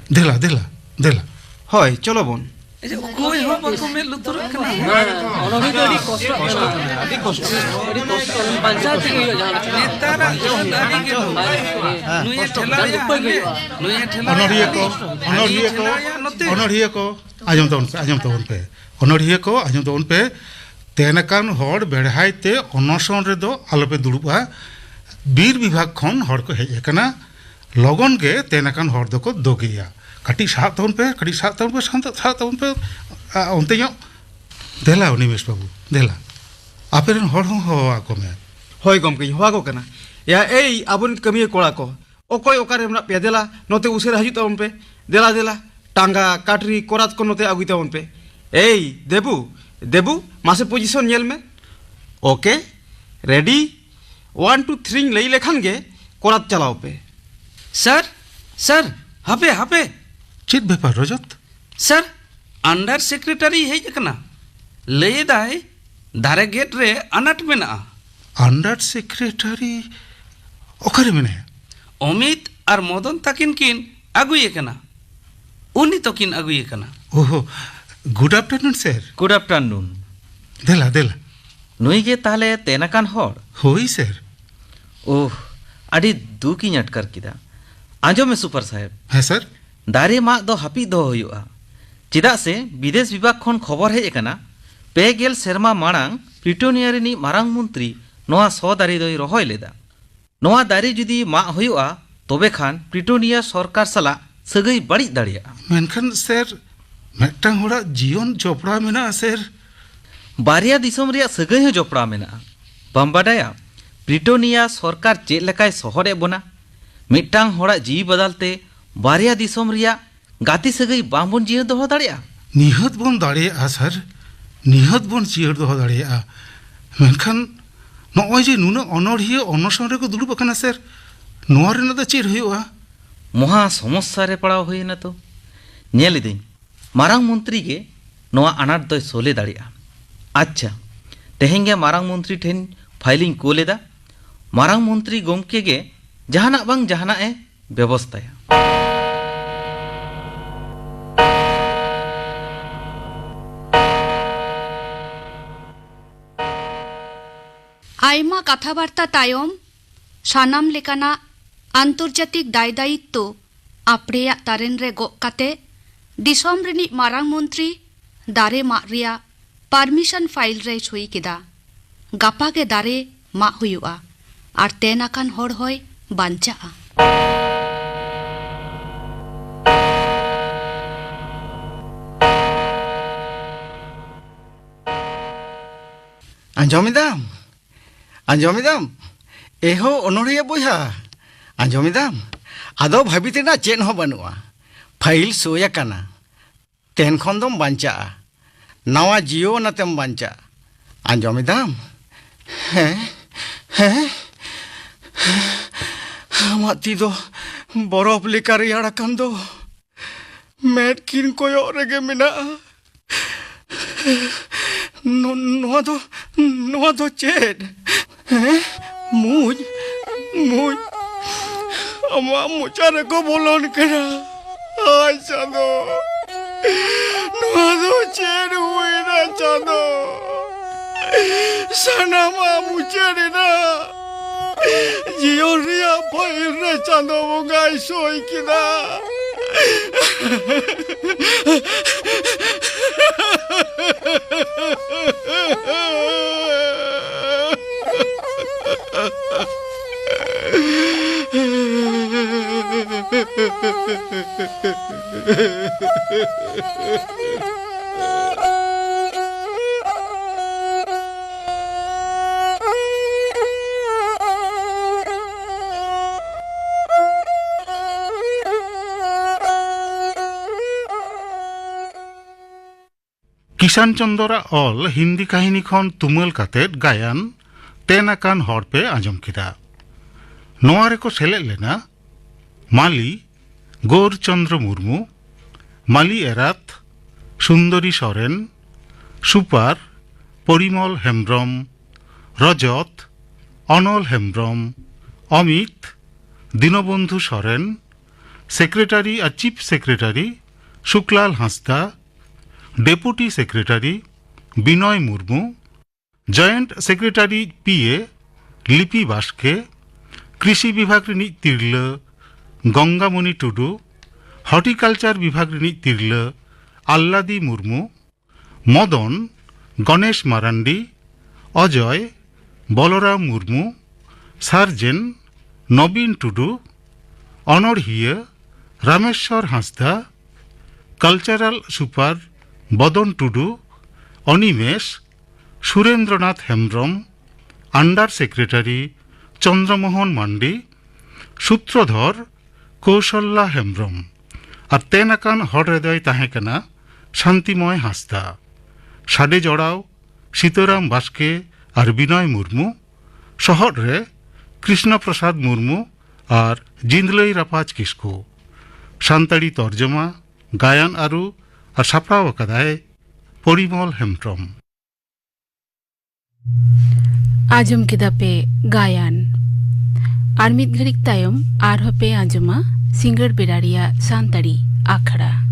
ᱫᱮᱞᱟ, ᱫᱮᱞᱟ, ᱫᱮᱞᱟ᱾ ᱦᱳᱭ, ᱪᱚᱞᱚ ᱵᱚᱱ᱾ ᱚᱠᱚᱭ ᱦᱚᱸ ᱵᱟᱠᱚ ᱢᱮᱫ ᱞᱩᱛᱩᱨᱟᱜ ᱠᱟᱱᱟ᱾ ᱩᱱᱤ ᱫᱚ ᱟᱹᱰᱤ ᱠᱚᱥᱴᱚ ᱠᱟᱱᱟ᱾ ᱟᱹᱰᱤ ᱠᱚᱥᱴᱚ᱾ ᱟᱹᱰᱤ ᱠᱚᱥᱴᱚ᱾ ᱵᱟᱧᱪᱟᱣ ᱛᱮᱜᱮ ᱦᱩᱭᱩᱜᱼᱟ ᱡᱟᱦᱟᱸ ᱞᱮᱠᱟ᱾ ᱱᱮᱛᱟᱨᱟᱜ ᱡᱩᱜᱽ ᱟᱹᱰᱤ ᱜᱮ ᱫᱚ᱾ ᱱᱩᱭᱮ ᱴᱷᱮᱞᱟᱣᱮᱭᱟ ᱦᱟᱸᱰᱮ, ᱱᱩᱭᱮ ᱴᱷᱮᱞᱟᱣᱮᱭᱟ᱾ ᱚᱱᱚᱲᱦᱤᱭᱟᱹ ᱠᱚ, ᱦᱟᱹᱱᱤ ᱚᱱᱚᱲᱦᱤᱭᱟᱹ ᱠᱚ, ᱴᱷᱮᱞᱟᱣᱮᱭᱟ ᱱᱚᱛᱮ᱾ ᱚᱱᱚᱲᱦᱤᱭᱟᱹ ᱠᱚ, ᱟᱸᱡᱚᱢ ᱛᱟᱵᱚᱱ ᱯᱮ, ᱟᱸᱡᱚᱢ ᱛᱟᱵᱚᱱ ᱯᱮ᱾ ᱚᱱᱚᱲᱦᱤᱭᱟᱹ ᱠᱚ, ᱟᱸᱡᱚᱢ ᱛᱟᱵᱚᱱ ᱯᱮ᱾ ᱛᱮᱱ ᱟᱠᱟᱱ ᱦᱚᱲ ᱵᱮᱲᱦᱟᱭ ᱛᱮ ᱚᱱᱚᱥᱚᱱ ᱨᱮᱫᱚ ᱟᱞᱚᱯᱮ ᱫᱩᱲᱩᱵᱼᱟ᱾ ᱵᱤᱨ ᱵᱤᱵᱷᱟᱜᱽ ᱠᱷᱚᱱ ᱦᱚᱲ ᱠᱚ ᱦᱮᱡ ᱟᱠᱟᱱᱟ᱾ ᱞᱚᱜᱚᱱ ᱜᱮ ᱛᱮᱱ ᱟᱠᱟᱱ ᱦᱚᱲ ᱫᱚᱠᱚ ᱫᱚᱜᱮᱭᱟ᱾ ᱠᱟᱹᱴᱤᱡ ᱥᱟᱦᱟᱜ ᱛᱟᱵᱚᱱ ᱯᱮ, ᱠᱟᱹᱴᱤᱡ ᱥᱟᱦᱟᱜ ᱛᱟᱵᱚᱱ ᱯᱮ, ᱥᱟᱦᱟᱜ ᱛᱟᱵᱚᱱ ᱯᱮ᱾ ᱟ, ᱚᱱᱛᱮ ᱧᱚᱜ᱾ ᱫᱮᱞᱟ, ᱩᱱᱤ ᱢᱮᱥ ᱵᱟᱹᱵᱩ, ᱫᱮᱞᱟ᱾ ᱟᱯᱮ ᱨᱮᱱ ᱦᱚᱲ ᱦᱚᱸ ᱦᱚᱦᱚ ᱟᱠᱚ ᱢᱮ᱾ ᱦᱳᱭ ᱜᱚᱢᱠᱮᱧ ᱦᱚᱦᱚ ᱟᱠᱚ ᱠᱟᱱᱟ᱾ ᱭᱟ, ᱮᱭ ᱟᱵᱚᱨᱮᱱ ᱠᱟᱹᱢᱤᱭᱟᱹ ᱠᱚᱲᱟ ᱠᱚ, ᱚᱠᱚᱭ ᱚᱠᱟᱨᱮ ᱢᱮᱱᱟᱜ ᱯᱮᱭᱟ? ᱫᱮᱞᱟ, ᱱᱚᱛᱮ ᱩᱥᱟᱹᱨᱟ ᱦᱤᱡᱩᱜ ᱛᱟᱵᱚᱱ ᱯᱮ᱾ ᱫᱮᱞᱟ, ᱫᱮᱞᱟ, ᱴᱟᱸᱜᱟ, ᱠᱟᱴᱨᱤ, ᱠᱚᱨᱟᱛ ᱠᱚ ᱱᱚᱛᱮ ᱟᱹᱜᱩᱭ ᱛᱟᱵᱚᱱ ᱯᱮ᱾ ᱮᱭ ᱫᱮᱵᱩ, ᱫᱮᱵᱩ, ᱢᱟᱥᱮ ᱯᱚᱡᱤᱥᱚᱱ ᱧᱮᱞ ᱢᱮ᱾ ᱳᱠᱮ, ᱨᱮᱰᱤ, ᱚᱣᱟᱱ, ᱴᱩ, ᱛᱷᱨᱤᱧ ᱞᱟᱹᱭ ᱞᱮᱠᱷᱟᱱ ᱜᱮ ᱠᱚᱨᱟᱛ ᱪᱟᱞᱟᱣ ᱯᱮ᱾ ᱥᱟᱨ, ᱥᱟᱨ, ᱦᱟᱯᱮ, ᱦᱟᱯᱮ᱾ ᱪᱮᱫ ᱵᱮᱯᱟᱨ, ᱨᱚᱡᱚᱛ? ᱥᱟᱨ, ᱟᱱᱰᱟᱨ ᱥᱮᱠᱨᱮᱴᱟᱨᱤ ᱦᱮᱡ ᱟᱠᱟᱱᱟ᱾ ᱞᱟᱹᱭ ᱮᱫᱟᱭ, ᱫᱟᱨᱮ ᱜᱮᱫ ᱨᱮ ᱟᱱᱟᱴ ᱢᱮᱱᱟᱜᱼᱟ᱾ ᱟᱱᱰᱟᱨ ᱥᱮᱠᱨᱮᱴᱟᱨᱤ ᱚᱠᱟᱨᱮ ᱢᱮᱱᱟᱭᱟ? ᱚᱢᱤᱛ ᱟᱨ ᱢᱚᱫᱚᱱ ᱛᱟᱹᱠᱤᱱ ᱠᱤᱱ ᱟᱹᱜᱩᱭᱮ ᱠᱟᱱᱟ᱾ ᱩᱱᱤ ᱛᱚᱠᱤᱱ ᱟᱹᱜᱩᱭᱮ ᱠᱟᱱᱟ᱾ ᱳᱦᱳ, ᱜᱩᱰ ᱟᱯᱴᱟᱨᱱᱩᱱ, ᱥᱮᱨ᱾ ᱜᱩᱰ ᱟᱯᱴᱟᱨᱱᱩᱱ᱾ ᱫᱮᱞᱟ, ᱫᱮᱞᱟ᱾ ᱱᱩᱭ ᱜᱮ ᱛᱟᱦᱞᱮ ᱛᱮᱱ ᱟᱠᱟᱱ ᱦᱚᱲ? ᱦᱳᱭ, ᱥᱮᱨ᱾ ᱳᱦ, ᱟᱹᱰᱤ ᱫᱩᱠᱤᱧ ᱟᱴᱠᱟᱨ ᱠᱮᱫᱟ᱾ ᱟᱸᱡᱚᱢ ᱢᱮ, ᱥᱩᱯᱟᱨ ᱥᱟᱦᱮᱵᱽ᱾ ᱦᱮᱸ, ᱥᱮᱨ᱾ ᱫᱟᱨᱮ ᱢᱟᱜ ᱫᱚ ᱦᱟᱹᱯᱤᱫ ᱫᱚᱦᱚ ᱦᱩᱭᱩᱜᱼᱟ᱾ ᱪᱮᱫᱟᱜ ᱥᱮ ᱵᱤᱫᱮᱥ ᱵᱤᱵᱷᱟᱜᱽ ᱠᱷᱚᱱ ᱠᱷᱚᱵᱚᱨ ᱦᱮᱡ ᱟᱠᱟᱱᱟ, ᱯᱮ ᱜᱮᱞ ᱥᱮᱨᱢᱟ ᱢᱟᱲᱟᱝ ᱯᱨᱤᱴᱳᱱᱤᱭᱟ ᱨᱤᱱᱤᱡ ᱢᱟᱨᱟᱝ ᱢᱚᱱᱛᱨᱤ ᱱᱚᱣᱟ ᱥᱚ ᱫᱟᱨᱮ ᱫᱚᱭ ᱨᱚᱦᱚᱭ ᱞᱮᱫᱟ᱾ ᱱᱚᱣᱟ ᱫᱟᱨᱮ ᱡᱩᱫᱤ ᱢᱟᱜ ᱦᱩᱭᱩᱜᱼᱟ, ᱛᱚᱵᱮ ᱠᱷᱟᱱ ᱯᱨᱤᱴᱳᱱᱤᱭᱟ ᱥᱚᱨᱠᱟᱨ ᱥᱟᱞᱟᱜ ᱥᱟᱹᱜᱟᱹᱭ ᱵᱟᱹᱲᱤᱡ ᱫᱟᱲᱮᱭᱟᱜᱼᱟ᱾ ᱢᱮᱱᱠᱷᱟᱱ ᱥᱮᱨ, ᱢᱤᱫᱴᱟᱝ ᱦᱚᱲᱟᱜ ᱡᱤᱭᱚᱱ ᱡᱚᱯᱲᱟᱣ ᱢᱮᱱᱟᱜᱼᱟ ᱥᱮᱨ᱾ ᱵᱟᱨᱭᱟ ᱫᱤᱥᱚᱢ ᱨᱮᱭᱟᱜ ᱥᱟᱹᱜᱟᱹᱭ ᱦᱚᱸ ᱡᱚᱯᱲᱟᱣ ᱢᱮᱱᱟᱜᱼᱟ᱾ ᱵᱟᱢ ᱵᱟᱰᱟᱭᱟ, ᱯᱨᱤᱴᱳᱱᱤᱭᱟ ᱥᱚᱨᱠᱟᱨ ᱪᱮᱫ ᱞᱮᱠᱟᱭ ᱥᱚᱦᱚᱫ ᱮᱫ ᱵᱚᱱᱟ? ᱢᱤᱫᱴᱟᱝ ᱦᱚᱲᱟᱜ ᱡᱤᱣᱤ ᱵᱟᱫᱟᱞ ᱛᱮ ᱵᱟᱨᱭᱟ ᱫᱤᱥᱚᱢ ᱨᱮᱭᱟᱜ ᱜᱟᱛᱮ ᱥᱟᱹᱜᱟᱹᱭ ᱵᱟᱝᱵᱚᱱ ᱡᱤᱭᱟᱹᱲ ᱫᱚᱦᱚ ᱫᱟᱲᱮᱭᱟᱜᱼᱟ? ᱱᱤᱦᱟᱹᱛ ᱵᱚᱱ ᱫᱟᱲᱮᱭᱟᱜᱼᱟ ᱥᱮᱨ, ᱱᱤᱦᱟᱹᱛ ᱵᱚᱱ ᱡᱤᱭᱟᱹᱲ ᱫᱚᱦᱚ ᱫᱟᱲᱮᱭᱟᱜᱼᱟ᱾ ᱢᱮᱱᱠᱷᱟᱱ ᱱᱚᱜᱼᱚᱭ ᱡᱮ ᱱᱩᱱᱟᱹᱜ ᱚᱱᱚᱲᱦᱤᱭᱟᱹ ᱚᱱᱚᱥᱚᱱ ᱨᱮᱠᱚ ᱫᱩᱲᱩᱵ ᱟᱠᱟᱱᱟ ᱥᱮᱨ, ᱱᱚᱣᱟ ᱨᱮᱱᱟᱜ ᱫᱚ ᱪᱮᱫ ᱦᱩᱭᱩᱜᱼᱟ? ᱢᱚᱦᱟ ᱥᱚᱢᱚᱥᱥᱟ ᱨᱮ ᱯᱟᱲᱟᱣ ᱦᱩᱭ ᱮᱱᱟ ᱛᱚ᱾ ᱧᱮᱞ ᱮᱫᱟᱹᱧ, ᱢᱟᱨᱟᱝ ᱢᱚᱱᱛᱨᱤ ᱜᱮ ᱱᱚᱣᱟ ᱟᱱᱟᱴ ᱫᱚᱭ ᱥᱚᱞᱦᱮ ᱫᱟᱲᱮᱭᱟᱜᱼᱟ᱾ ᱟᱪᱪᱷᱟ, ᱛᱮᱦᱮᱧ ᱜᱮ ᱢᱟᱨᱟᱝ ᱢᱚᱱᱛᱨᱤ ᱴᱷᱮᱱ ᱯᱷᱟᱭᱤᱞᱤᱧ ᱠᱳᱞ ᱮᱫᱟ᱾ ᱢᱟᱨᱟᱝ ᱢᱚᱱᱛᱨᱤ ᱜᱚᱢᱠᱮ ᱜᱮ ᱡᱟᱦᱟᱱᱟᱜ ᱵᱟᱝ ᱡᱟᱦᱟᱱᱟᱜ ᱮ ᱵᱮᱵᱚᱥᱛᱟᱭᱟ᱾ ᱟᱭᱢᱟ ᱠᱟᱛᱷᱟ ᱵᱟᱨᱛᱟ ᱛᱟᱭᱚᱢ, ᱥᱟᱱᱟᱢ ᱞᱮᱠᱟᱱᱟᱜ ᱟᱱᱛᱚᱨᱡᱟᱛᱤᱠ ᱫᱟᱭ ᱫᱟᱭᱤᱛᱛᱚ ᱟᱯᱲᱮᱭᱟᱜ ᱛᱟᱨᱮᱱ ᱨᱮ ᱜᱚᱜ ᱠᱟᱛᱮ, ᱫᱤᱥᱚᱢ ᱨᱤᱱᱤᱡ ᱢᱟᱨᱟᱝ ᱢᱚᱱᱛᱨᱤ ᱫᱟᱨᱮ ᱢᱟᱜ ᱨᱮᱭᱟᱜ ᱯᱟᱨᱢᱤᱥᱚᱱ ᱯᱷᱟᱭᱤᱞ ᱨᱮᱭ ᱥᱳᱭ ᱠᱮᱫᱟ᱾ ᱜᱟᱯᱟ ᱜᱮ ᱫᱟᱨᱮ ᱢᱟᱜ ᱦᱩᱭᱩᱜᱼᱟ ᱟᱨ ᱛᱮᱱ ᱟᱠᱟᱱ ᱦᱚᱲ ᱦᱚᱸᱭ ᱵᱟᱧᱪᱟᱜᱼᱟ᱾ ᱟᱸᱡᱚᱢᱮᱫᱟᱢ? ᱟᱸᱡᱚᱢᱮᱫᱟᱢ? ᱮᱦᱳ ᱚᱱᱚᱬᱦᱤᱭᱟᱹ ᱵᱚᱭᱦᱟ, ᱟᱸᱡᱚᱢᱮᱫᱟᱢ? ᱟᱫᱚ ᱵᱷᱟᱹᱵᱤᱛ ᱨᱮᱱᱟᱜ ᱪᱮᱫ ᱦᱚᱸ ᱵᱟᱹᱱᱩᱜᱼᱟ᱾ ᱯᱷᱟᱭᱤᱞ ᱥᱳᱭ ᱟᱠᱟᱱᱟ᱾ ᱛᱮᱦᱮᱧ ᱠᱷᱚᱱ ᱫᱚᱢ ᱵᱟᱧᱪᱟᱜᱼᱟ᱾ ᱱᱟᱣᱟ ᱡᱤᱭᱚᱱ ᱟᱛᱮᱢ ᱵᱟᱧᱪᱟᱜᱼᱟ᱾ ᱟᱸᱡᱚᱢᱮᱫᱟᱢ? ᱦᱮᱸ, ᱦᱮᱸ᱾ ᱟᱢᱟᱜ ᱛᱤ ᱫᱚ ᱵᱚᱨᱚᱯᱷ ᱞᱮᱠᱟ ᱨᱮᱭᱟᱲ ᱟᱠᱟᱱ ᱫᱚ᱾ ᱢᱮᱫ ᱠᱤᱱ ᱠᱚᱭᱚᱜ ᱨᱮᱜᱮ ᱢᱮᱱᱟᱜᱼᱟ᱾ ᱱᱚ-, ᱱᱚᱣᱟ ᱫᱚ, ᱱᱚᱣᱟ ᱫᱚ ᱪᱮᱫ? ᱦᱮᱸ? ᱢᱩᱸᱡ? ᱢᱩᱸᱡ? ᱟᱢᱟᱜ ᱢᱚᱪᱟ ᱨᱮᱠᱚ ᱵᱚᱞᱚᱱ ᱠᱟᱱᱟ᱾ ᱟᱭ ᱪᱟᱸᱫᱚ, ᱱᱚᱣᱟ ᱫᱚ ᱪᱮᱫ ᱦᱩᱭᱱᱟ ᱪᱟᱸᱫᱚ? ᱥᱟᱱᱟᱢᱟᱜ ᱢᱩᱪᱟᱹᱫ ᱮᱱᱟ᱾ ᱡᱤᱭᱚᱱ ᱨᱮᱭᱟᱜ ᱯᱷᱟᱭᱤᱞ ᱨᱮ ᱪᱟᱸᱫᱚ ᱵᱚᱸᱜᱟᱭ ᱥᱳᱭ ᱠᱮᱫᱟ᱾ ᱠᱤᱥᱟᱱ ᱪᱚᱱᱫᱚᱨᱟᱜ ᱚᱞ ᱦᱤᱱᱫᱤ ᱠᱟᱹᱦᱱᱤ ᱠᱷᱚᱱ ᱛᱩᱢᱟᱹᱞ ᱠᱟᱛᱮᱫ ᱜᱟᱭᱟᱱ ᱛᱮᱱ ᱟᱠᱟᱱ ᱦᱚᱲ ᱯᱮ ᱟᱸᱡᱚᱢ ᱠᱮᱫᱟ᱾ ᱱᱚᱣᱟ ᱨᱮᱠᱚ ᱥᱮᱞᱮᱫ ᱞᱮᱱᱟ ᱢᱟᱹᱞᱤ ᱜᱳᱨ ᱪᱚᱱᱫᱨᱚ ᱢᱩᱨᱢᱩ, ᱢᱟᱹᱞᱤ ᱮᱨᱟᱛ ᱥᱩᱱᱫᱚᱨᱤ ᱥᱚᱨᱮᱱ, ᱥᱩᱯᱟᱨ ᱯᱚᱨᱤᱢᱚᱞ ᱦᱮᱢᱵᱽᱨᱚᱢ, ᱨᱚᱡᱚᱛ, ᱚᱱᱚᱞ ᱦᱮᱢᱵᱽᱨᱚᱢ, ᱚᱢᱤᱛ, ᱫᱤᱱᱚᱵᱚᱱᱫᱷᱩ ᱥᱚᱨᱮᱱ, ᱥᱮᱠᱨᱮᱴᱟᱨᱤ ᱟᱨ chief secretary Suklal Hansda, deputy secretary Binoy Murmu, joint secretary ᱯᱤ ᱮ ᱞᱤᱯᱤ ᱵᱟᱥᱠᱮ, ᱠᱨᱤᱥᱤ ᱵᱤᱵᱷᱟᱜᱽ ᱨᱤᱱᱤᱡ ᱛᱤᱨᱞᱟᱹ ᱜᱚᱝᱜᱟᱢᱚᱱᱤ ᱴᱩᱰᱩ, ᱦᱚᱨᱴᱤᱠᱟᱞᱪᱟᱨ ᱵᱤᱵᱷᱟᱜᱽ ᱨᱤᱱᱤᱡ ᱛᱤᱨᱞᱟᱹ ᱟᱞᱞᱟᱫᱤ ᱢᱩᱨᱢᱩ, ᱢᱚᱫᱚᱱ ᱜᱚᱱᱮᱥ ᱢᱟᱨᱟᱱᱰᱤ, ᱚᱡᱚᱭ ᱵᱚᱞᱚᱨᱟᱢ ᱢᱩᱨᱢᱩ, ᱥᱟᱨᱡᱮᱱ ᱱᱚᱵᱤᱱ ᱴᱩᱰᱩ, ᱚᱱᱚᱬᱦᱤᱭᱟᱹ ᱨᱟᱢᱮᱥᱣᱚᱨ ᱦᱟᱸᱥᱫᱟ, ᱠᱟᱞᱪᱟᱨᱟᱞ ᱥᱩᱯᱟᱨ ᱵᱚᱫᱚᱱ ᱴᱩᱰᱩ, ᱚᱱᱤᱢᱮᱥ ᱥᱩᱨᱮᱱᱫᱨᱚᱱᱟᱛᱷ ᱦᱮᱢᱵᱽᱨᱚᱢ, ᱟᱱᱰᱟᱨ ᱥᱮᱠᱨᱮᱴᱟᱨᱤ ᱪᱚᱱᱫᱨᱚᱢᱳᱦᱚᱱ ᱢᱟᱱᱰᱤ, ᱥᱩᱛᱨᱚᱫᱷᱚᱨ ᱠᱳᱥᱚᱞᱞᱟ ᱦᱮᱢᱵᱽᱨᱚᱢ ᱟᱨ ᱛᱮᱱ ᱟᱠᱟᱱ ᱦᱚᱲ ᱨᱮᱫᱚᱭ ᱛᱟᱦᱮᱸ ᱠᱟᱱᱟ ᱥᱟᱱᱛᱤᱢᱚᱭ ᱦᱟᱸᱥᱫᱟ᱾ ᱥᱟᱰᱮ ᱡᱚᱲᱟᱣ ᱥᱤᱛᱟᱹᱨᱟᱢ ᱵᱟᱥᱠᱮ ᱟᱨ ᱵᱤᱱᱚᱭ ᱢᱩᱨᱢᱩ, ᱥᱚᱦᱚᱫ ᱨᱮ ᱠᱨᱤᱥᱱᱚ ᱯᱨᱚᱥᱟᱫᱽ ᱢᱩᱨᱢᱩ ᱟᱨ ᱡᱤᱸᱫᱽᱞᱟᱹᱭ ᱨᱟᱯᱟᱡᱽ ᱠᱤᱥᱠᱩ᱾ ᱥᱟᱱᱛᱟᱲᱤ ᱛᱚᱨᱡᱚᱢᱟ, ᱜᱟᱭᱟᱱ ᱟᱹᱨᱩ ᱟᱨ ᱥᱟᱯᱲᱟᱣ ᱟᱠᱟᱫᱟᱭ ᱯᱚᱨᱤᱢᱚᱞ ᱦᱮᱢᱵᱽᱨᱚᱢ᱾ ᱟᱸᱡᱚᱢ ᱠᱮᱫᱟ ᱯᱮ ᱜᱟᱭᱟᱱ᱾ ᱟᱨ ᱢᱤᱫ ᱜᱷᱟᱹᱲᱤᱡ ᱛᱟᱭᱚᱢ ᱟᱨᱦᱚᱸ ᱯᱮ ᱟᱸᱡᱚᱢᱟ ᱥᱤᱸᱜᱟᱹᱲ ᱵᱮᱲᱟ ᱨᱮᱭᱟᱜ ᱥᱟᱱᱛᱟᱲᱤ ᱟᱠᱷᱲᱟ᱾